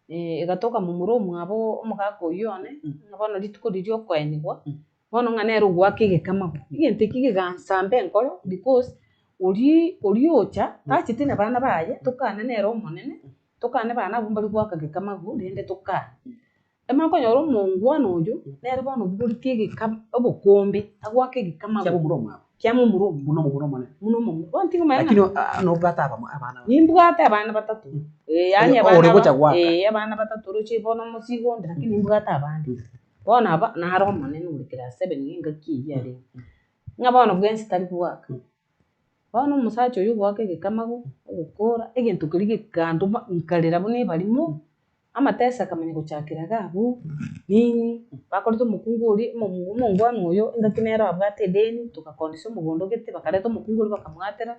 Egatoka momura omwabo omogaka oyio one, ng'a bono rituko riria okoenigwa, bono ng'a nere ogoaka egekamago. Egento ekio gegansamba enkoro because oria oria ocha, tacheti na bana baye, tokane nere omonene, tokane bana abwo mbari goaka gekamago rende tokane. Emanye konyora omongwana oyo, nere bono obogoretie egekam obokombe, agoaka egekamago. Kia momura omwabo. Kia momura omwabo. Buna omomura omonene. Buna omomura. Bono tingomanya ng'a. Lakini nobwate abamo abana. Nimbwate abana batato. Eh, yaani abana Ore gocha goaka. Eh, abana batato oroche bono omosigo onde, lakini nimbwate abande. Bono aba, naro omonene ore class seven engaki eyio arenge. Ng'a bono bwensi tari goaka. Bono omosacha oyio ogoaka egekamago, ogokora, egento keria gekanduma nkarera buna ebarimo. Amatesa akamanya gochakera iga abwo, nini, bakorete omokungu oria omomu omongwana oyo engaki nere abwate edeni, togakondisia omogondo gete, bakareta omokungu oria bakamwatera,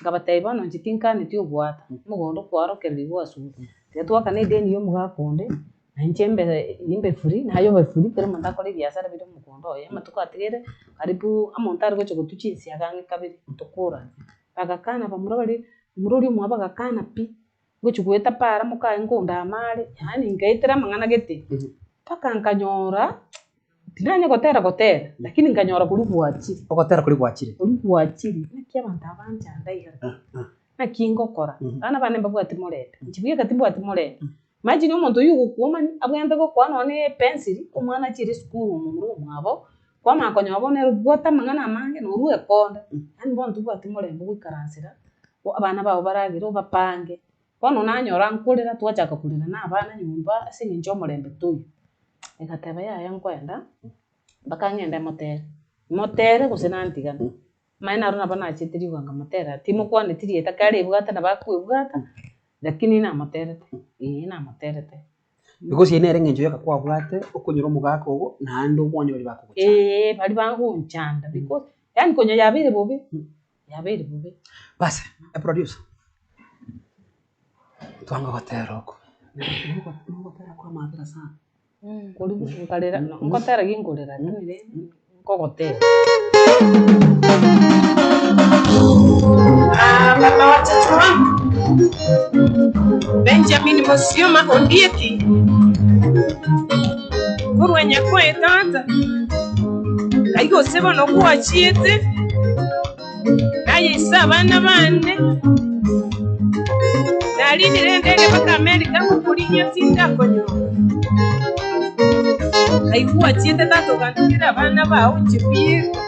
nkabatebia bono inche tinkaneti ogoata, omogondo kwarokererigwe gwasugwa, tiga twakane edeni ya omogaka onde, na inche mbe imbe free, naye obe free, kera omonto akore ebiasara bire omogondo oye, amatuko atigaire karibu omonto are gocha gotwa chinsiaga ang'e kabere, tokorane. Bagakana bamura baria, momura oria omwabo agakana pi. Ngochia goeta para mokaye nkondama are, yaani nkaetera amang'ana gete, mpaka nkanyora, tinanya gotera gotera, lakini nkanyora koria gwachire. Ogotera koria gwachire. Koria gwachire, naki abanto aba banchanda iga, naki ngokora, abana bane mbabwati morembe, inche bweka timbwati morembe. Imagine omonto oywo ogokuomani, abwenerete gokoa nonye na epensili, omwana achiire esukuru omomura omwabo, kwamanya konyora bono ere obwate amang'ana amange, norwa ekonda, yaani bono tobwati morembe goikaransera. Abana bao baragere obapange, bono nanyora nkorera twachaka korera na abana nyomba ase eng'encho omorembe toiyo. Egateba yaya nkoenda, mpaka ng'ende motere, motere gose nantigane. Omanye naro nabo nachete rigoa nkamotera, timokwaneti rieta kare ebwate nabo akoebwata, lakini namoterete, eeh namoterete. Because eye nere eng'encho yoka kwabwate, okonyora omogaka ogo, naende obwonye baria bakogochanda. Eeh, baria bagonchanda because, yaani konya yabeire bobe, yabeire bobe. Basi, eproducer, twanga gotera oko, nogotera kwa amaabera sana. Koribu nkarera, nkotera ginkorera lakini rende nkogotera. Ah, baba watoto wangu Benjamin Musioma Ondieki korwa Nyakoe tata kai gose bono gwachiete naye ise abana bane narinire endege mpaka America ngokorigia tindakonyora kai gwachiete tata ogantigera abana bao inche bieka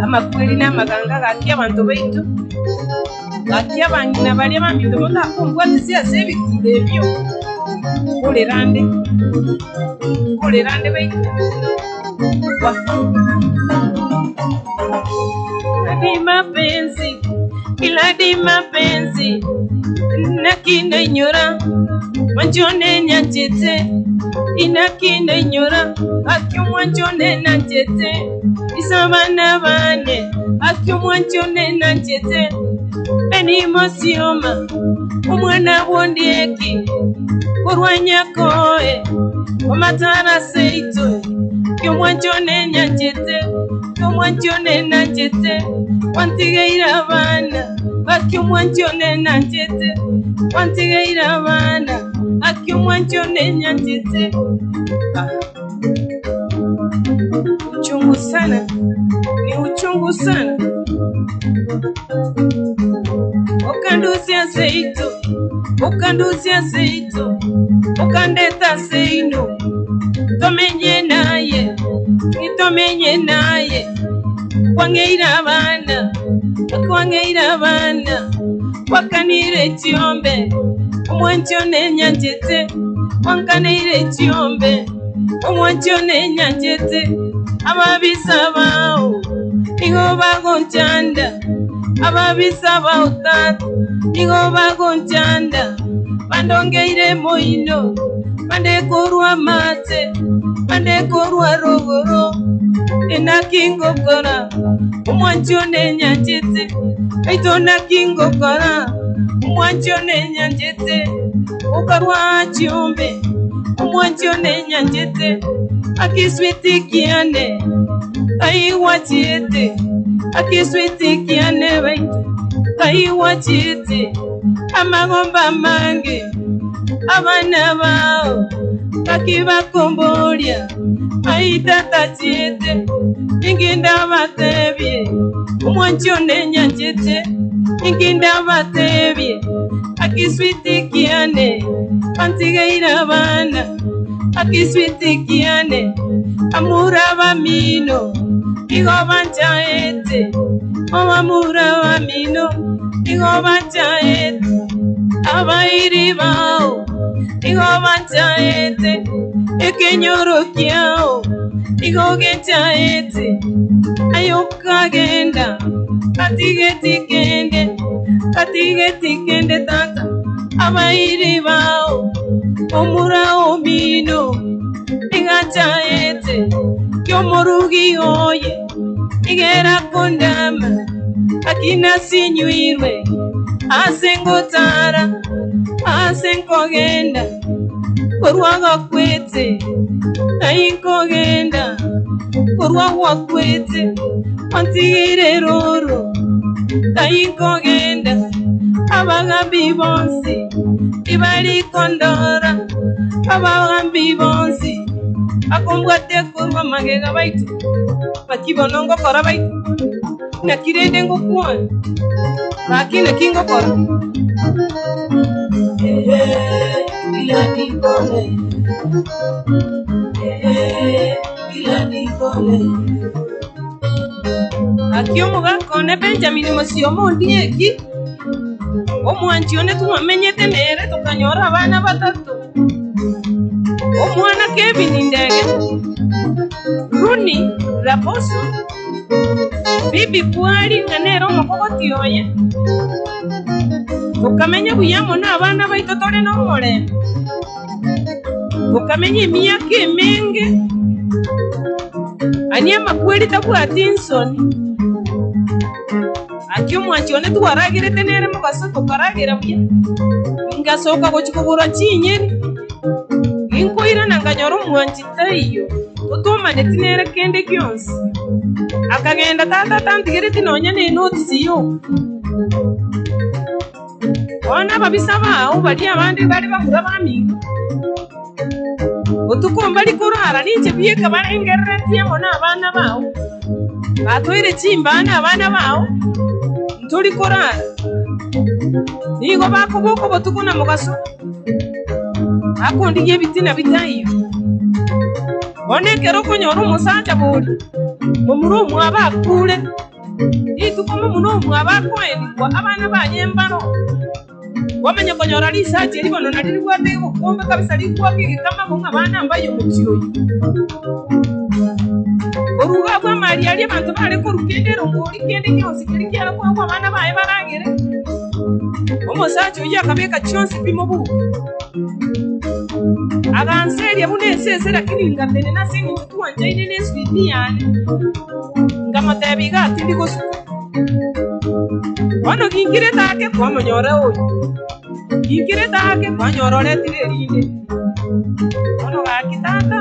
Amakweri na amaganga gaki abanto baito, gaki abang'ina baria baminto motakombwatisia ase ebikuro ebio, nkorera nde, nkorera nde baito kwa. Iladi mapenzi, iladi mapenzi, naki nainyora, mwanche one nyanchete, inaki nainyora, gaki omwanche one nanchete. Ise abana bane, gaki omwanchi one nanchete, Benny Mosioma, omwana bw'Ondieki, korwa Nyakoe, omatara seito, ki omwanchi one nyanchete, ki omwanchi one nanchete, gwantigeire abana, gaki omwanchi one nanchete, gwantigeire abana, gaki omwanchi one nyanchete. Ah. Uchungu sana, ni uchungu sana. Okandusia seito, okandusia seito, okandeta seino, tomenye naye, nitomenye naye, kwang'eire abana, kwang'eire abana, gwakanire chiombe, omwanchi one nyanchete, gwankaneire chiombe. Omwanchi one nyanchete, ababisa bao nigo bagonchanda, ababisa bao tata nigo bagonchanda, bandongeire moino, bande korwa amache, bande korwa rogoro, inaki ngokora, omwanchi one nyanchete, baito naki ngokora, omwanchi one nyanchete, okarwa chiombe. Omwanchi one nyanchete, akesweti kiane, kai gwachiete, akesweti kiane baito, kai gwachiete, amagomba amange, abana bao, gaki bakomboria, ai tata achiete, ninki ndabatebie, omwanchi one nyanchete, ninki ndabatebie, Akiswiti kiane, bantigeire abana, Akiswiti kiane, bamura bamino, nigo banchaete, O bamura bamino, nigo banchaete, Abairi bao, nigo banchaete, Ekenyoro kiao, nigo genchaete, Aye okagenda, tatigeti kende. Tatigeti kende tata, abairi bao, omura omino, nigachaete, ki'omorugi oye, nigera kondama, gaki nasinyuirwe, ase ngotara, ase nkogenda, korwa gakwete, ng'ai nkogenda, korwa gwakwete, gwantigeire roro. Ng'ai nkogenda, abagambi bonsi tibari kondora, abagambi bonsi bakombwatia korwa magega baito, naki bono ngokora baito? Naki rende ngokwana? Gaki naki ngokora? Gaki omogaka one Benjamin mosioma Ondieki, omwanchi one twamenyete nere tokanyora abana batato, omwana Kevin Ndege, Rooney Raposo, Bibi Bwari ng'a nere omokogoti oye, tokamenya buya amo nabana baito tore nomorembe, tokamenya emiaka emenge, ani amakweri tabwati nsoni. Gaki omwanchi one twaragerete nere mogaso tokaragera buya, ingasoka gochia kogora chinyeni, ginkoirana nkanyora omwanchi taiyo, totomaneti nere kende gionsi. Akagenda tata atantigereti nonya ne notice yoka. Bono ababisa bao baria abande bare bamura bamino, botuko mbari korara ninche bieka barengereretie amo nabana bao, batoire chimbana abana bao, ntori korara. Nigo bakoboka obotuko na mogaso, bakondigia ebitina bitaiyo. Bono ekero okonyora omosacha bori, momura omwabo akure, Rituko momura omwabo akoenigwa abana baye mbaro, kwamanya konyora risacha eri bono nario ribwate obokombe kabisa rigwake egekamago ng'a abana mbaye omochie oyio. Korwa iga abwo amari aria abanto bare korwa kende erongori kende gionsi keria kiare koegwa abana baye baragere, omosacha oyio akabeka chionsi pi mobuko. Aganseria buna esese lakini ngatenena ase eng'encho twanchaine ne eswiti yane. Nkamotebia iga, Tindi gosuka. Bono ginkirete ake kwamonyora oyo, ginkirete ake kwanyora oretire erinde. Bono gaki tata,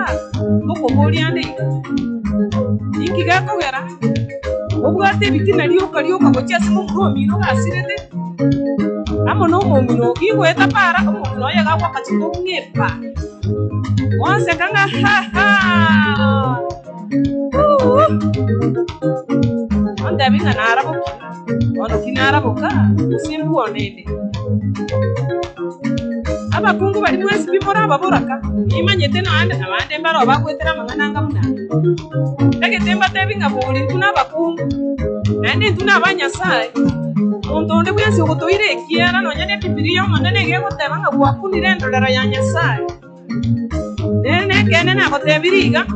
nkokoboria ande iga, ninki gekogera obwate ebitina rioka rioka gochia ase momura omino gasirete amo nomong'ina oo? Gigoeta para, omong'ina oye iga agoaka chikobi ng'a epaa, gonseka ng'a hahaa. Ontebie ng'a narabokie, bono ki naraboka, gose mbwone inde? Abakungu baria mwensi pi more ababoraka, nimanyete naende abande mbareo bagoetera amang'ana anga buna aya. Ntagete mbatebi ng'a bori intwe nabakungu, naende intwe naba Nyasae. Monto onde bwensi ogotoira ekiara nonya ne Ebibilia y'Omonene iga egoteba ng'a gwakunire endorero ya Nyasae. Nere nekeene nagotebirie iga,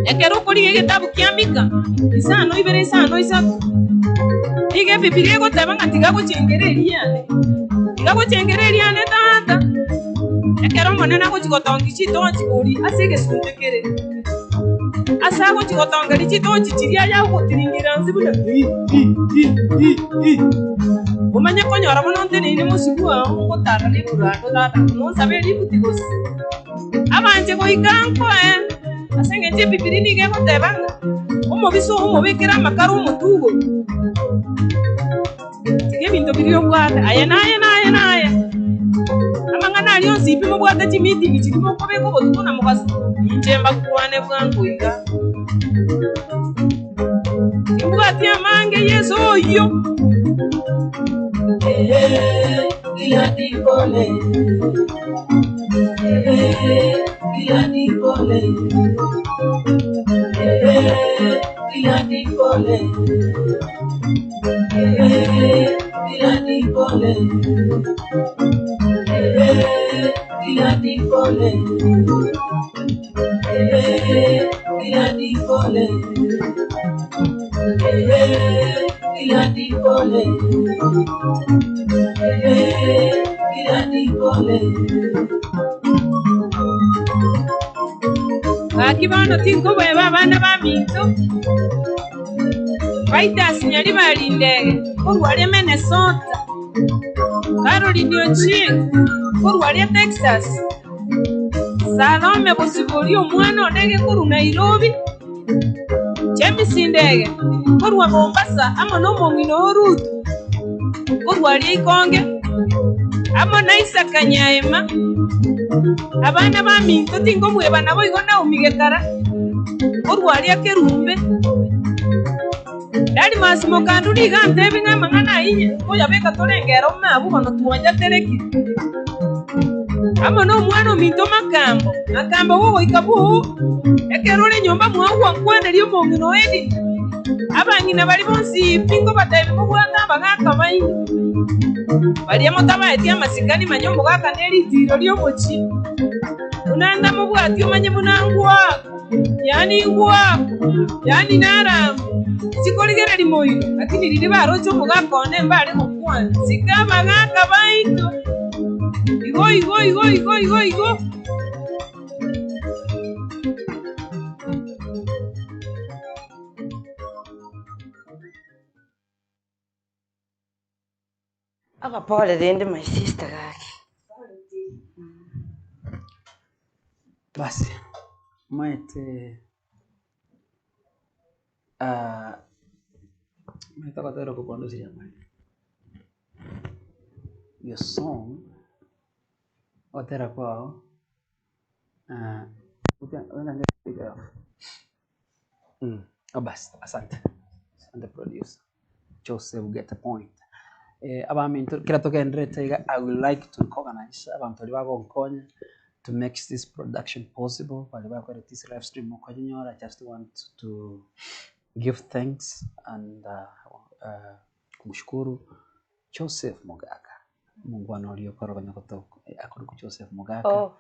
ekero okorigia egetabu kia Mika isano ibere isano isato, nigo Ebibilia egoteba ng'a tiga gochengera eriane, tiga gochengera eriane tata, ekero Omonene agochia gotongia chitochi boria ase egesunte kere, ase agochia gotongeria chitochi chiria aye agotiringira nse buna hi hi hi hi hi, omanye konyora bono nteneine mosio bwao ngotara na eburando tata, monsabe eributi gose. Abanche goika nkoe, ase engencho Ebibilia nigo egoteba ng'a omobisa oo omobekere amakara omotwe igoro. Tiga ebinto biria obwate, aye naye naye naye. Amang'ana aria onsi pi mobwate chimeeting chiria mokobeka obotuko na mogaso, inche mbakwane bwango iga. Timbwati amange Yeso oyio. Gaki bono tinkobeba abana baminto, Titus Nyaribari Ndege korwa aria Minnesota, Caroline Ochieng korwa aria Texas, Salome Bosibori omwana o Ndege korwa Nairobi, James Ndege korwa Mombasa amo nomong'ina oo Ruth korwa aria Ikonge, amo na Isaka Nyaema, abana baminto tinkobweba naboigo Naomi Gekara korwa aria Kerumbe. Darimas Mokanduri iga antebi ng'a amang'ana ayio nkoyabeka torenge ere ime abwo bono twanyaterekire. Amo nomwana ominto Makambo, Makambo gogoika bwoo, ekero ore nyomba mwao gwankwaneria omong'ina o Edina. Abang'ina baria bonsi pi nkobatebi mobwate abagaaka baino. Baria motabaeti amasikani manya omogaka ne ritiiro ri'omochie. Buna ndamobwatie omanye buna ngwakwa. Yaani ngwao, yaani narama, chikorigereria moino, lakini riria baroche omogaka one mbare gokwana, sika abagaka baito, igo igo igo igo igo igo. Abapore rende my sister gaki. Basi, omanyete omanyete ogotera oko kwandusirie amariga, your song, ogotera kwao basi asante, asante producer. Joseph get the point. Abaminto kera togendererete iga I would like to recognize abanto baria bagonkonya to make this production possible, baria bakorete this live stream okonyora I just want to give thanks and kumshukuru Joseph Mogaka, omongwana oria okoroganya gotoka akorokwa Joseph Mogaka, Oh.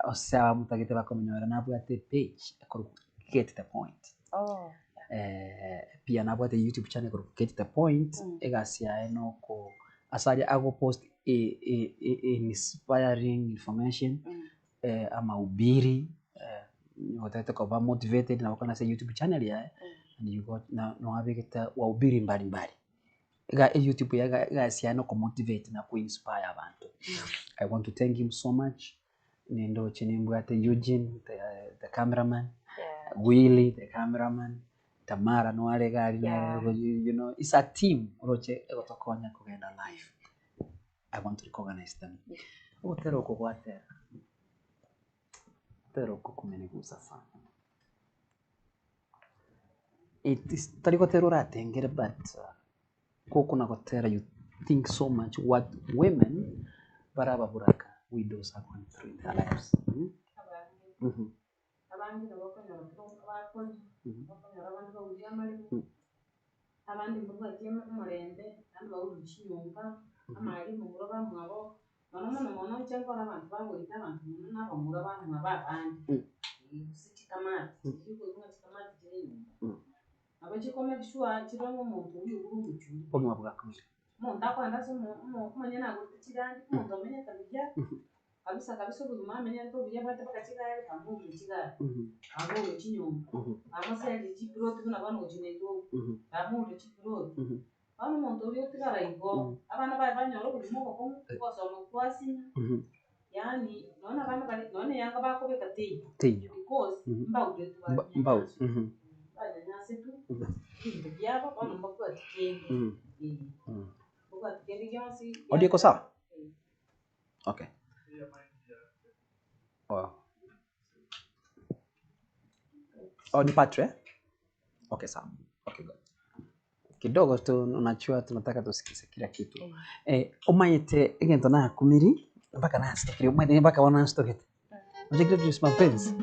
ase abamotagete bakomonyora nabwate epage ekorokwa get the point. Oh. Pia nabwate youtube channel ekorokwa get the point, egasi yaye noko ase aria agopost inspiring information, amahubiri, otagete koba motivated nabo okogenda ase youtube channel yaye, and you got nabo abegete wahubiri mbalimbali. Iga eyoutube yaye iga egasi yaye nokomotivate na koinspire abanto. I want to thank him so much, nindoche nimbwate Eugene the cameraman, Willy the cameraman, Tamara noare iga aria nere you know it's a team oroche egotokonya kogenda live. I want to recognize them. Ogotera oko gwatera, ogotera oko kumenigusa sana. It is tari gotera oratengere but gokona gotera you think so much what women bare ababuraka, widows are going through in their lives. Abange nabo okonyora kero bakorire, okonyora abande baurire amaremo, abande mbabwati omorembe, naende baurire chinyomba, amari omomura bamwabo, mono mono mono inche nkore abanto bagoita abanto mono na abamura bamwabo abande, gose chikamati, chiria okoigwa ng'a chikamati chire nyomba. Nabo chikomake sure chire ng'a omonto oyio obure omochie oria. Obogima bwakong'ire. Omonto akoenda ase omo- omo- omonyene agorete chigari, omonto omenyete buya, kabisa kabisa obogima amenyerete obuya abwate mpaka chigari, amoure chigari, amoure chinyomba, amosererie chiploti buna bono gochia Nairobi, amoure chiploti. Bono omonto oria otigara igo, abana baye banyora obogima obokong'u, ogosoma kwasinya, yaani nonya na abana baria, nonya na eyanga bakobeka teiyo, Teiyo. because mbauretwe Mbau. banyanyaswa, banyanyasetwe, ebinto biabo bono mbabwati kende, eh, mbabwati kende gionsi. Audio iko sawa? Okay. Oh. Oh, ni Patre? Okay, sawa. Okay, good. Kidogo tu unajua tunataka tusikize kila kitu. Eh, omanyete egento nakumiri mpaka nasitokire omanyete mpaka bono nasitokete. Oche Grace Mapenzi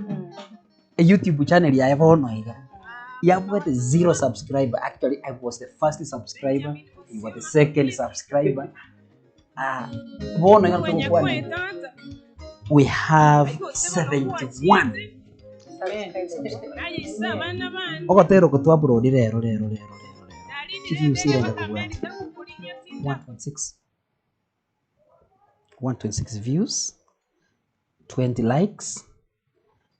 eyoutube channel yaye bono iga yabwate zero subscriber actually I was the first subscriber you were the second subscriber ah, bono iga togokwana we have 71 Ogotera oko twaupload rero rero rero rero rero chiviews irenga kobwate 1.6 1.6 views 20 likes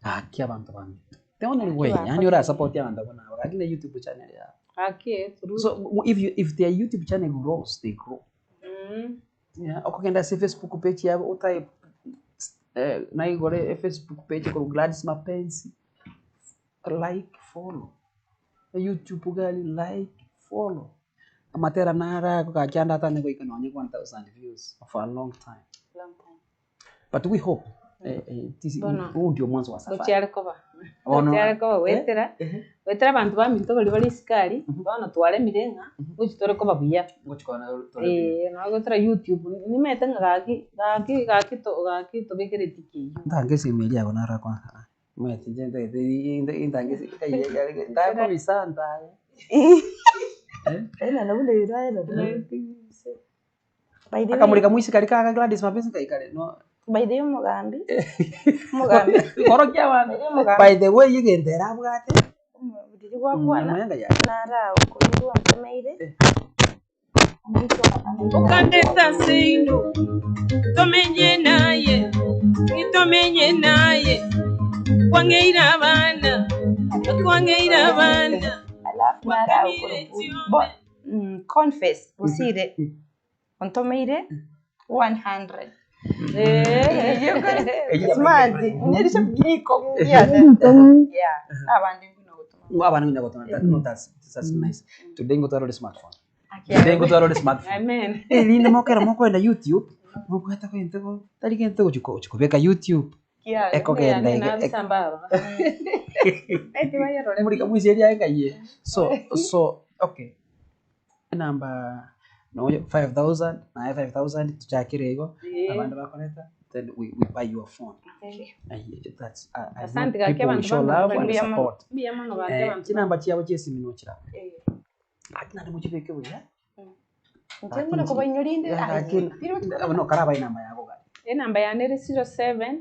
gaki abanto baminto the only way yaani ora support abanto buna aba gaki ne youtube channel yabo Gaki eh, true. so if you if their youtube channel grows they grow Yeah, okogenda ase facebook page yabo otype naigore efacebook page korwa Gladys Mapenzi, like follow, eyoutube iga aria like follow, amatera naro agogacha ande atanye goika nonye 1000 views for a long time. Long time. But we hope Bono, huu ndio mwanzo wa safari. Gochiare koba. Bono- Gochiare koba goetera, Eh, goetera abanto baminto baria bare isiko aria, bono twaremire ng'a gochi tore koba buya. Ngochi kona tore buya. Eh, nabo goetera youtube, nimanyete ng'a gaki, gaki gaki to gaki tobekereti keywo. Ntange esimi eria yago naro kwanza, omanyete inche ntagete intange ntakobisa ntaye. Akamurika moiseke aria kaga Gladys Mapenzi nkai kare no. By the way omogambi, omogambi, Korokia abana. by the way omogambi, By the way, egento ere abwate, riria gwakwana, moyanga ya. nara okoirwa ntomeire, Ukandeta seino tomenye naye nitomenye naye kwang'eira abana kwang'eira abana alafu nara Wakamire okoro- bo, confess, Bosire, ontomeire 100. Smart, nerisha bwiko Yeah, abandi ngwino gutuma. Abana ngina gotona. That, no, that's nice. Today ngotara ore smartphone. Today ngotara ore smartphone. Amen. Erinde mokera mokoenda YouTube, mokweta kente go, tari kente gochiko gochikobeka YouTube. Yeah. Ekogenda Ege- ege- nabisamba muri kamwisi eri aye So so okay. Number no 5000 na 5000 tuchakire igo abandi bakoreta then we buy your phone. That's I know Asante gake people will abantu show bamwe love and bamwe. support. mbuya mono gake Eh, abantu chinamba chiabo chiesimi nochira. Ati nandi muchibeke buya. Nje mbona ko banyorinde. Lakini no karaba inamba yako gari. enamba yane ere 07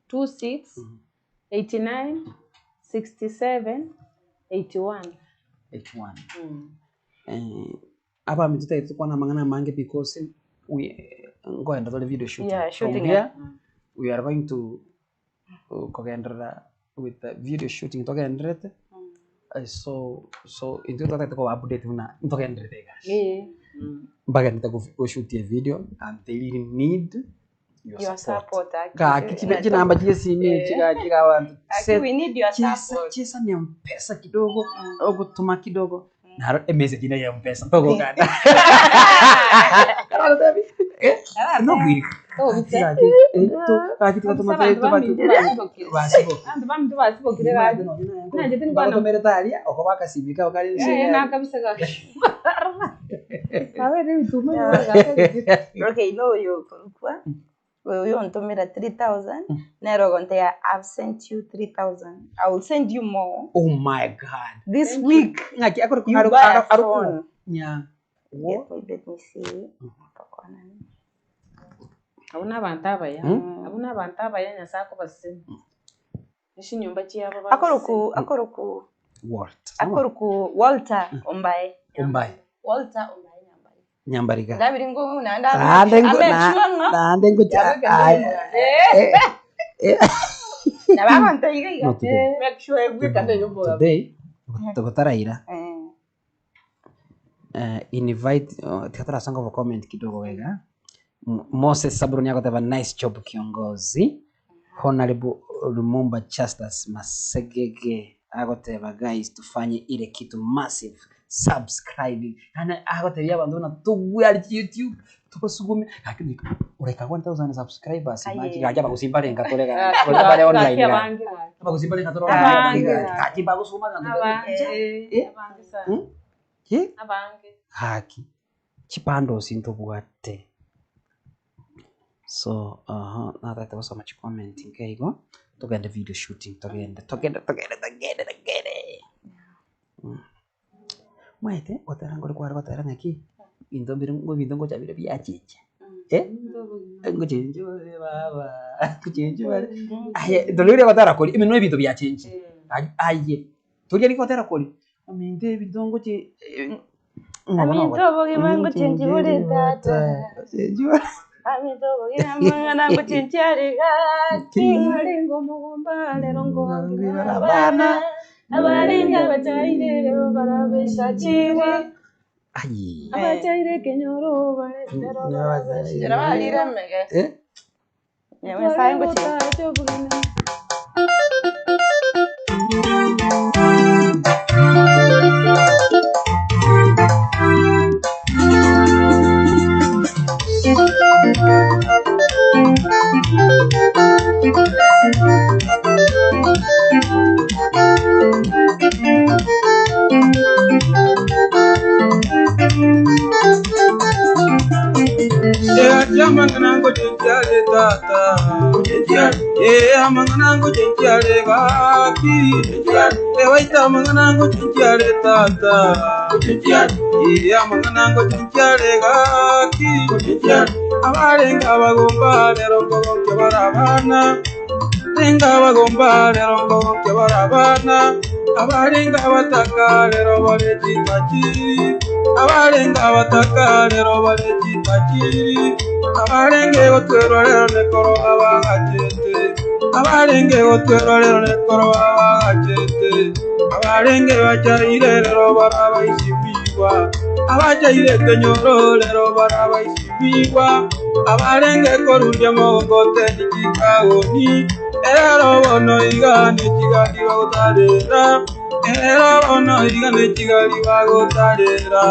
26 89 67 81 81. Eh, aba mitita itukwana mangana mange because we ngoenda tole video shooting. Yeah, From shooting, here we are going to kogenderera with the video shooting togenderete. So so into tata ko update una togenderete guys. Eh. Mbagenderete go shoot a video and they really need your, Your support. support. Aki. Gaki chibe chinamba chiesimi chika chika abantu. Aki, we need your Chesa support. chesa ni mpesa kidogo au kutuma kidogo. Naro message ina ya mpesa togokana. Karalo tabi. Eh, no gwiri. Gaki tugatuma Abantu tubaki. Basibo. Abantu bamitu basibokire gaki Nanjye tindi kwana- Bagotomere taria okoba akasimika okari Eh, nakabisa gaki kabere bituma gaki Okay, no yo kurukwa. Uyo ontomera 3000. Nero gonte ya I've sent you 3000. I will send you more Oh my god. this week. Ngaki akoro You buy a phone. Nya. Let me, let me see. Hapa nani? abo n'abantu abaya abo n'abantu abaya nyasaye akobasesenia eshinyumba chiabo Akoroku akoroku What? akoroku Walter Ombae. Ombae. Walter Ombae Nyambari. Nyambariga. Ndabiri ngo nanda. Nande ngo Amechwanga. nande ngo Na baba ntoiga iga. No today. Make sure egwikane yoboga Today tugotaraira Eh. invite tikatarasanga kwa comment kidogo wega. Moses Sabruni akoteba nice job kiongozi. Honorable Lumumba Justus Masegege agoteba guys tufanye ile kitu massive subscribing. Ana agotebia abantu na tugwe ari YouTube tubasugume lakini ureka 1000 subscribers Aye. imagine gaja bagusimba renga torega bare online ga. abange Bagusimba renga torega Abange. gaji bagusuma abange Eh? abange sana Hmm? Ye? abange Haki. Chipando sintobwate. So, aha, natete gusoma chicomment nkeigo tugende video shooting tugende tugende tugende tugende tugende. Mwete gotera ngori kwari gotera ng'aki binto mbire ngo binto ngocha bire biachiche. Eh? Ngochenje bare baba. Ngochenje bare. Aye, tolire gotera kori imino ebinto biachenje. Aye. Toria gotera kori. Aminto ebinto ngoche Aminto obogima ngochenji bore tata. Aminto obogima mwana ngochenji ari gaki. aringo omogomba rero Ngwibara ngongera abana. abaringa abachaire rero barabeshachire Aye. abachaire kenyoro barero Jera barira mege. Eh? Nyawe sai ngochenji. Amanganango chenchiale tata Amanganango chenchiale gaki Ewaita amanganango chenchiale tata Amanganango chenchiale gaki gaki abarenge abagomba rero nkogonkia bare abana renga abagomba rero nkogonkia bare abana abarenge abataka rero bare chitajiri abarenge abataka rero bare chitajiri abarenge gotwerwa rero nekoro abagachete abarenge gotwerwa rero nekoro abagachete abarenge bachaire rero barabaisibigwa abachaire kenyoro rero barabaisibigwa abarenge korundia mogongo chikagoni erero bono iga nechigari bagotarera erero bono iga nechigari bagotarera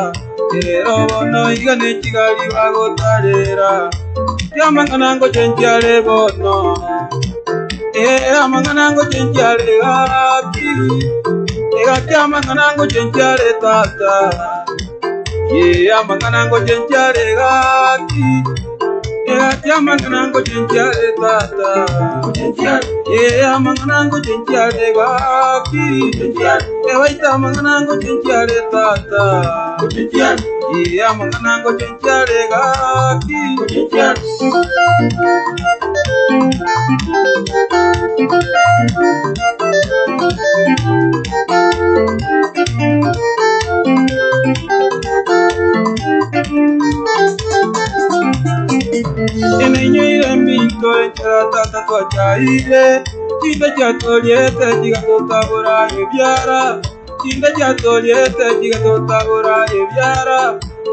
erero bono iga nechigari bagotarera kiamang'ana ngochenchiare bono eh amang'ana ngochenchiare gaki ega kiamang'ana ngochenchiare tata ye amang'ana ngochenchiare gaki ega kiamang'ana ngochenchiare tata ye amang'ana ngochenchiare gaki ewaita amang'ana ngochenchiare tata ye amang'ana ngochenchiare gaki. Enenyoire minto enchera tata twachaire chinda chiatoriete chigatotabora ebiara chinda chiatoriete chigatotabora ebiara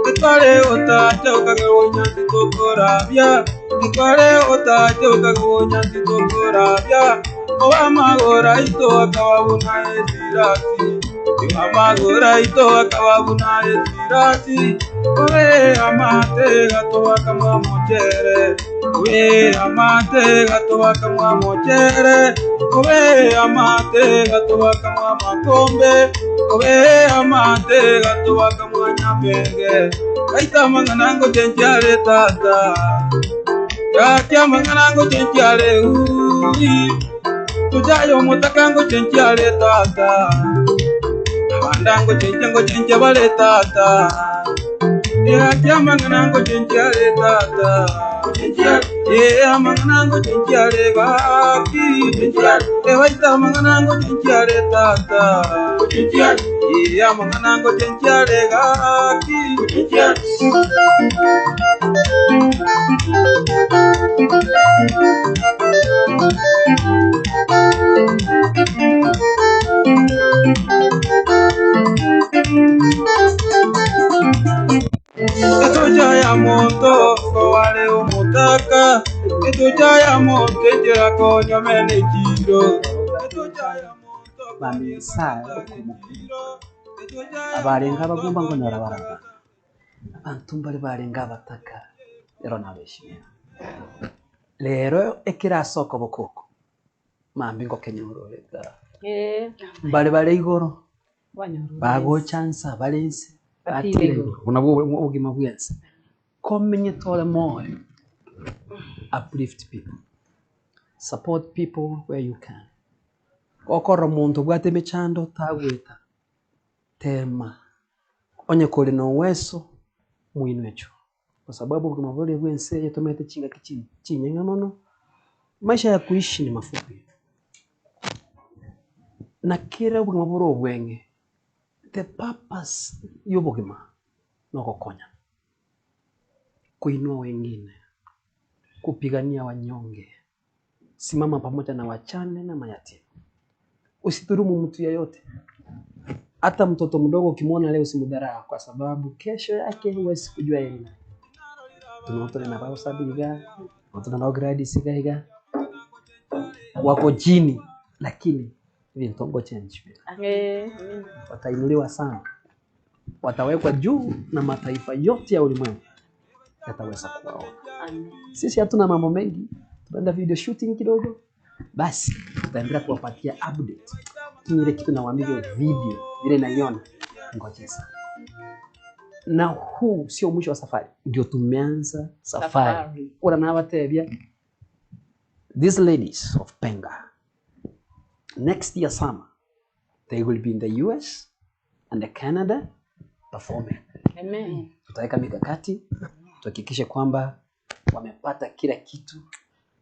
etware otacha okagewonya nzitokorabia etware otacha okagewonya nzitokorabia obamagora ito akababuna esirasi amagora ito akababuna esirasi obe amate gatobaka mwamochere obe amate gatobaka mwamochere obe amate gatobaka mwamakombe obe amate gatobaka mwanyamenge kaita amang'ana ngochenchiare tata gaki amang'ana ngochenchiare ui tuchayo omotaka ngochenchiare tata abanda ngochenchia ngochenchia bare tata gaki amang'ana ngochenchiare tata ye amang'ana ngochenchiare gaki ewaita amang'ana ngochenchiare tata ye amang'ana ngochenchiare gaki. Etocha ya monto koware omotaka etocha ya monto echera konyomene chiro etocha ya monto Bamisa okumuki abarenga abagumba ngonyora baraba abantu mbari barenga abataka rero nabeshimira rero ekerasoka bokoko mambi ngokenyororeka Eh, mbare bare igoro banyorora bagochansa bare nse Batire batire igoro. igoro buna bwo obogima bwense komenye tore moyo uplift people support people where you can gokorora omonto obwate emechando tagweta tema onye kore na uweso mwino echo kwa sababu obogima bore bwa ense eye tomanyete chingaki chinyeng'e mono maisha ya kuishi ni mafupi na kera obogima bore obweng'e the purpose ya obogima nogokonya kuinua wengine kupigania wanyonge simama pamoja na wachane na mayatima usidhulumu mtu yeyote hata mtoto mdogo ukimwona leo usimdharau kwa sababu kesho yake huwezi kujua yeye ni nani. Tunaotuna na bao sabiga otuna nao grade sigaiga wako chini lakini vintongo change Eh, watainuliwa sana watawekwa juu na mataifa yote ya ulimwengu yataweza kuwaona amen. sisi hatuna mambo mengi tunaenda video shooting kidogo basi tutaendelea kuwapatia update lakini ile kitu nawaambia hiyo video vile naiona ngoje sana na huu sio mwisho wa safari ndio tumeanza safari Safari. ura nabatebia these ladies of Penga next year summer they will be in the US and the Canada performing Amen. tutaweka mikakati. Tuhakikishe kwamba wamepata kila kitu,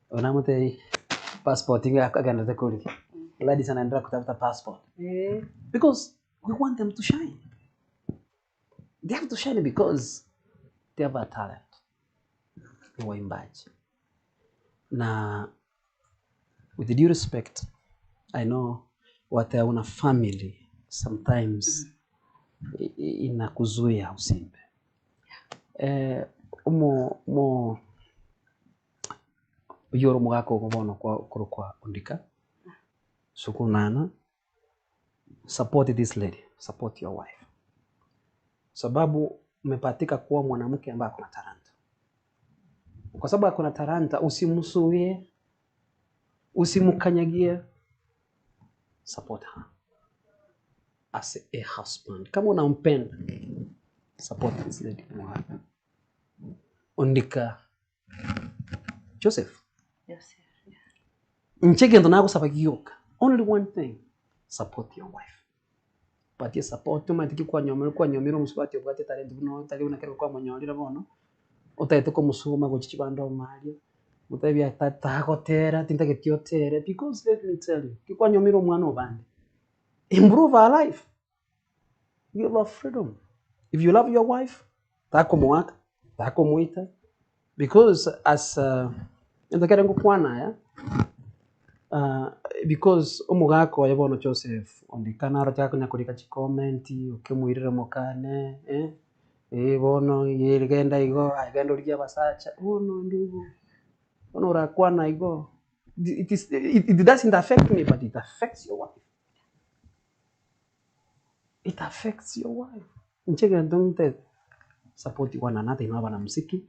onamotebi passport iga agenderete korigia, Gladys anaendelea kutafuta passport because we want them to shine, they have to shine because they have a talent ni waimbaji na with due respect I know wate una family sometimes inakuzuia usiimbe. Omo omo oyio ore omogaka ogo bono kwa okorokwa Ondika, Sukunana, support this lady, support your wife sababu umebahatika kuwa mwanamke ambaye ako na talanta. Kwa sababu ako na talanta, usimzuie, usimkanyagie, support her as a husband. Kama unampenda, support this lady. Ondika Joseph. Joseph. Inche egento nagosaba gioka, only one thing, support your wife. Patie support, omanyete ki kwanyomire kwanyomire omosubati obwate etalent buna oyo tari buna ekero kwamonyorire bono, otagete komosuma gochia chibando ime aria, motebie ata tagotera tintageti otere, because let me tell you, ki kwanyomire omwana obande, improve her life, give her freedom. If you love your wife, takomoaka, takomoita, because as egento kere ngokwana aya, because omogaka oye bono Joseph Ondika naroche akonya korika chikomenti, okemoirera mokane eh, bono eh genda igo, aye genda origie abasacha, bono ndugu, bono orakwana igo, it is it doesn't affect me but it affects your wife. It affects your wife. Inche egento ntete, support one another inwe abanamuziki,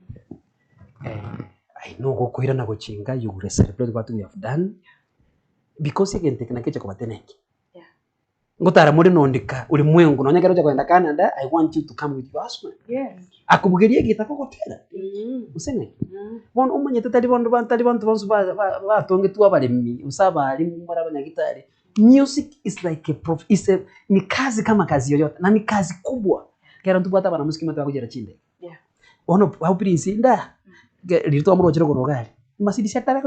I know gokoirana gochinga you will celebrate what we have done, because egento eke nakeche kobatenenkia. Yeah. Ngotara more nondika ulimwengu nonya ekero ocha kogenda Canada, I want you to come with your husband. Yes. Akobugeria egita kogotera, gose ng'aki? Bono omanyete tari bondo ba tari banto bonsi ba- ba- batongetwe abaremi, gose abarimu mbare abanyagitari, music is like a prof is a ni kazi kama kazi yoyote na ni kazi kubwa, ekero ntobwate abanamusiki omanyete bagochera chindege. Yeah. Bono abwo Prince nda, riria twamorochire korwa iga aria, Mercedes atare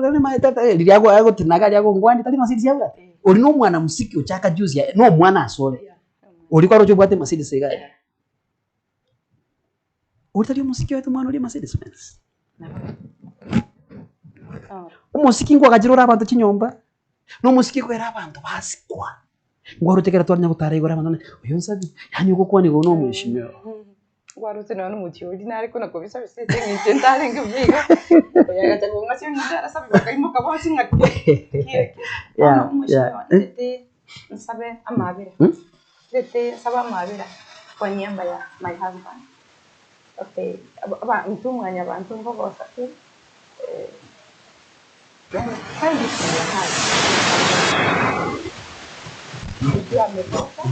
riria agotina iga aria agongwania tari Mercedes abwate? Oria na omwanamusiki ochaka juzi aye, na omwana asore, oria kwaroche obwate Mercedes iga aria. Oria tari omosiki oete omwana oria Mercedes Benz. Omosiki nkwagachire ore abanto chinyomba, na omosiki koera abanto basikwa. Nkwaroche ekero twarenya gotara igoro abanto buna, oyo nsabi, yaani ogokwana igo na omweshimiwa. Nkwaroche nonya na omochie oria nare kona kobisa bisa ase eng'encho ntarenge buya iga, oyo agacha kong'asia ng'a ndarasabe bakaimoka bonsi ng'a ki ki eke. Bono omweshimiwa ntete nsabe amabera, ntete nsabe amabera kwa niaba ya my husband. Okay, aba intwe mwanyabanto nkogosa ki. Yaani find it in your heart ikiwa amekosa.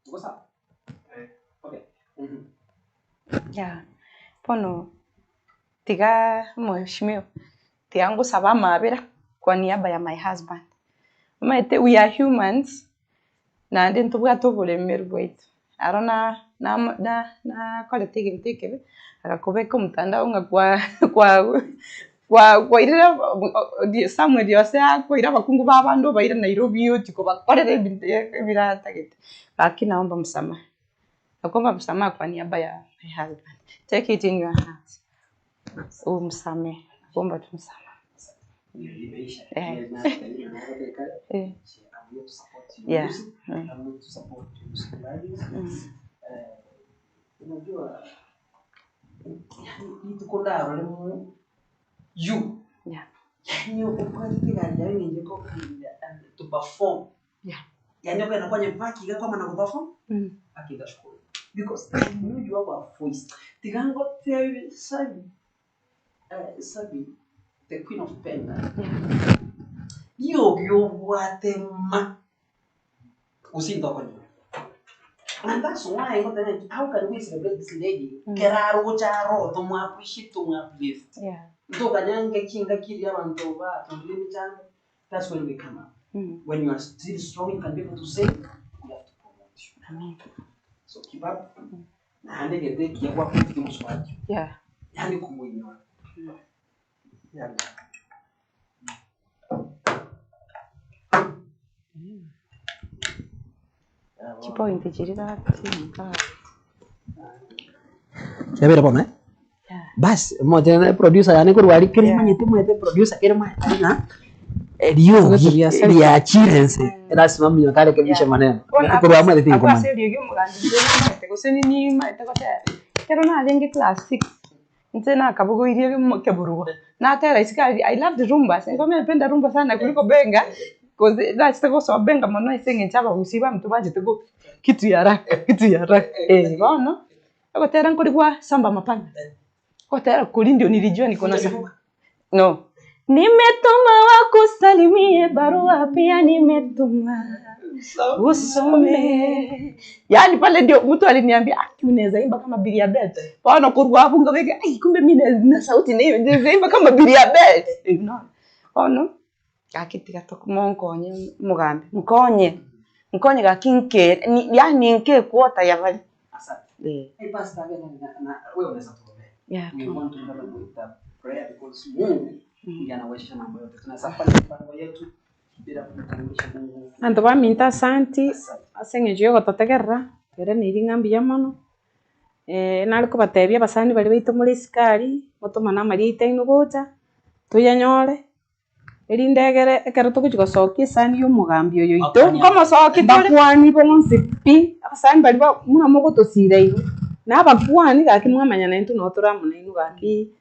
Tuko sawa? Okay. Yeah, bono tiga omweshimiwa, tiga ngosabe amabera kwa niaba ya my husband. Omanyete we are humans, naende ntobwate oboremeru bwaito, aro na na na nakorete egento ekebe, agakobeka omotandao ng'a kwa kwa kwa kwairire Samuel ase akoira abakungu ba abande obaire Nairobi ochia kobakorera ebinto ebiratagete. Gaki naomba msamaha, nakuomba msamaha kwa niaba ya my husband, take it in your heart, umsamehe, nakuomba tu msamaha. Eh. Eh. Yeah. Mm. Unajua, yani rituko ndarore mu you Yeah. yani obwate egari yaye ng'enche kokinda and to perform. Yeah. Yani okogenda kwanye mpaka iga kwamana goperform mpaka igashukuru because I knew you have a voice. Tiga ngotebi Sabi, Sabi the queen of benga, riogi obwate ma gose intokonyora. And that's why ngoteba naki how can we celebrate this lady kera aroche aro tomo appreciate tomo uplift. Yeah. Ntokanyange chingaki eria abanto batorire emechando, that's when we come up. When you are still strong you can be able to say we have to promote you. Amen. So keep up. Naende egento ekiya gwakotiga omosubati Yeah. yaani komoinyora. Yeah. Chipoint chiria gati Kiabere bono eh? Yeah. Bas mochene producer yane korwa aria kere Yeah. manyete omanyete producer kere omanyete ng'a eriogi riachire nse erasima minyoka arekebishe Yeah. maneno Bono korwa abwo omanyete abwo ase tinkomanya. eriogi omogambi inche nimanyete gose nimanyete gotera, ekero narenge class six, inche nakabogoirie ekeburugo, natera isiko aria, I loved rumba, nigo napenda rumba sana kuliko benga, cause nachete gosoa benga mono ase eng'encho abagusii baminto banchete go kitu ya haraka kitu ya haraka eh, bono, ogotera nkori gwa samba mapanga, ogotera koria ndio nilijua niko na no. Nimetuma wakusalimie barua pia nimetuma usome. Yaani pale ndio mtu aliniambia aki unaweza imba kama Bilia Bel. Bono korwa abwo nkabeka ai kumbe mi na sauti naweza imba kama Bilia Bel. Unaona? Bono gaki tiga monkonye omogambi, nkonye, nkonye gaki nke yaani nke equarter ya baria. Asante. Eh. Hey, Pastor, na wewe unaweza tuombea. Yeah. We want to have with a prayer because Mungu ndiye anawezesha mambo yote. Tunaweza fanya mipango yetu bila kumtambulisha Mungu. Abanto baminto asanti, Asante. ase eng'encho ya ogototegerera, twairaneirie ng'a mbuya mono, nare kobatebia abasani baria baito more isiko aria, motomane amarieta aino gocha, toyanyore, erinde egere ekero togochi gosokia esani ya omogambi oyo oito, Nkomosoki tore. mbakwani bonsi pi, abasani baria ba buna mogotosira igo, na abakwani gaki mwamanya naintwe nabo tore amo nainwe gaki,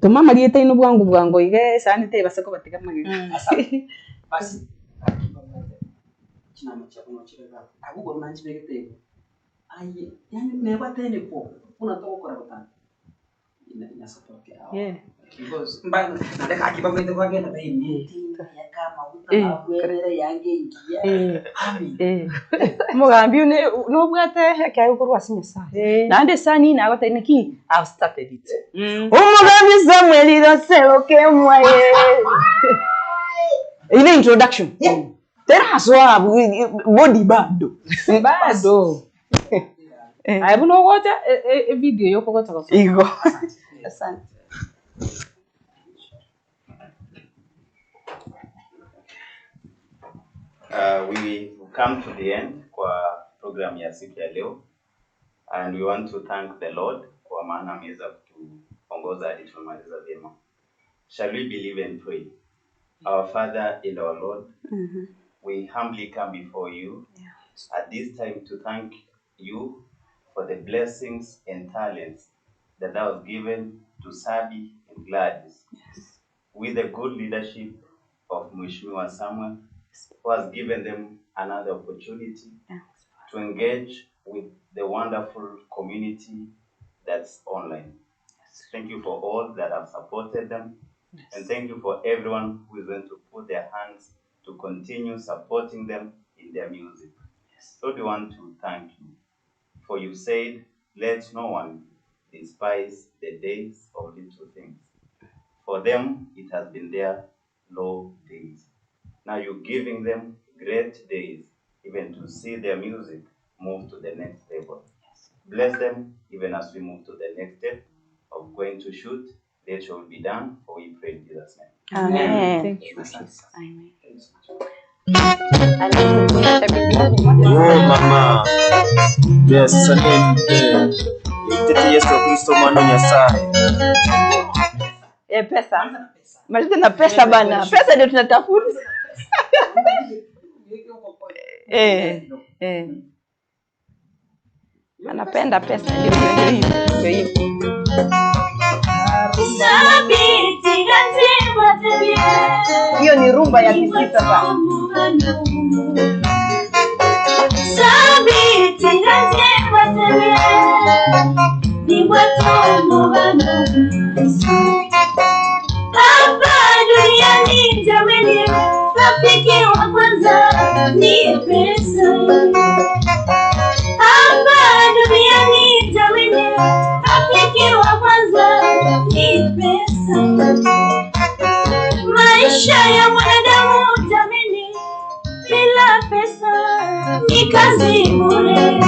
toma amarieta aino bwango bwango iga esani tebasa kobatiga magega. Asante. Basi akiba mwete chinama chiabo nochirega. Abwo bono nanchibegete igo. Aye, yani nebatene ko buna togokora botambe. Ina ina support yao. Yeah. Because mba nande akiba mwete kwagenda be meeting yakama Eh. utabwerere yange ingiya. Eh, Amen. eh, Omogambi one nobwate ekeegwa korwa ase Nyasaye. eh. Naende esani nagotebia naki, I've started it. Mm. Omogambi Samuel Rosero Kemwaye. Ile introduction. Tera aswa body bado. Bado. Eh. Aye buna ogocha evideo yokogocha gosoka. Igo. Asante. We come to the end kwa program ya siku ya leo and we want to thank the Lord kwa maana ameweza kutuongoza hadi tumemaliza vyema. Shall we believe and pray? Our Father and our Lord, we humbly come before you at this time to thank you for the blessings and talents that thou hast given to Sabi and Gladys. With the good leadership of Mheshimiwa Samuel, who has given them another opportunity to engage with the wonderful community that's online. Thank you for all that have supported them. And thank you for everyone who is going to put their hands to continue supporting them in their music. Lord, we want to thank you for you said, let no one despise the days of little things. For them it has been their low days. Now you're giving them great days, even to see their music move to the next level. Bless them even as we move to the next step of going to shoot. Let your will be done, for we pray in Jesus' name. Amen. Thank you, Jesus. Amen. Oh mama, yes, nende itete Yesu Kristo mwana wa Nyasaye. Eh, pesa. Maliza na pesa bana. Pesa ndio tunatafuta. Eh, eh. Anapenda pesa ndio hiyo ndio hiyo. Ndio hiyo. Hiyo ni rumba ya Kisii sasa. Hapa duniani jameni, rafiki wa kwanza ni pesa. Hapa duniani jameni, rafiki wa kwanza ni pesa. Maisha ya mwanadamu jameni, bila pesa ni kazi bure.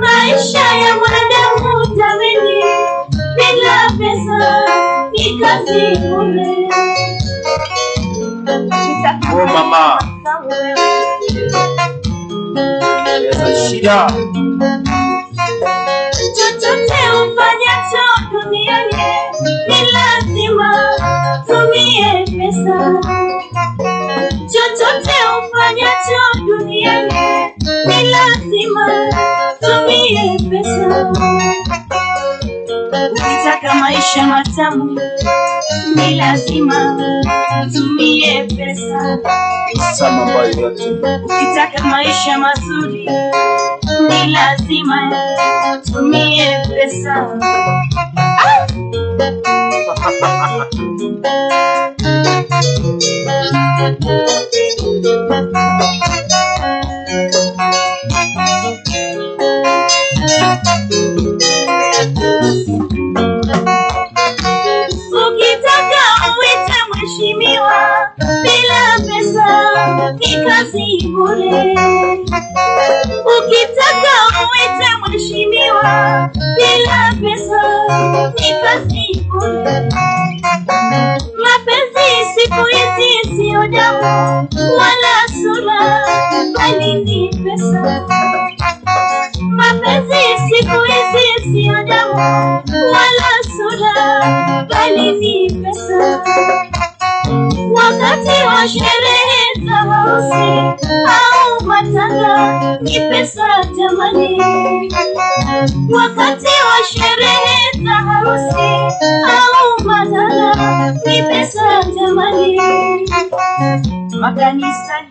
Maisha ya mwanadamu jameni, bila pesa ni kazi bure. Oh mama, pesa shida. Chochote ufanyacho duniani ni lazima tumie pesa. Chochote ufanyacho duniani ni lazima tumie pesa. Ukitaka maisha matamu ni lazima tumie pesa. Pesa mambo yote. Ukitaka maisha mazuri ni lazima tumie pesa. Ukitaka uite mheshimiwa bila pesa ni kazi bure. Ukitaka uite mheshimiwa bila pesa ni kazi bure. Mapenzi siku hizi sio damu wala sura, bali ni pesa. Mapenzi siku hizi sio damu wala sura, bali ni pesa. Wakati wa sherehe za harusi au matanga ni pesa jamani. Wakati wa sherehe za harusi au matanga ni pesa jamani. Makanisani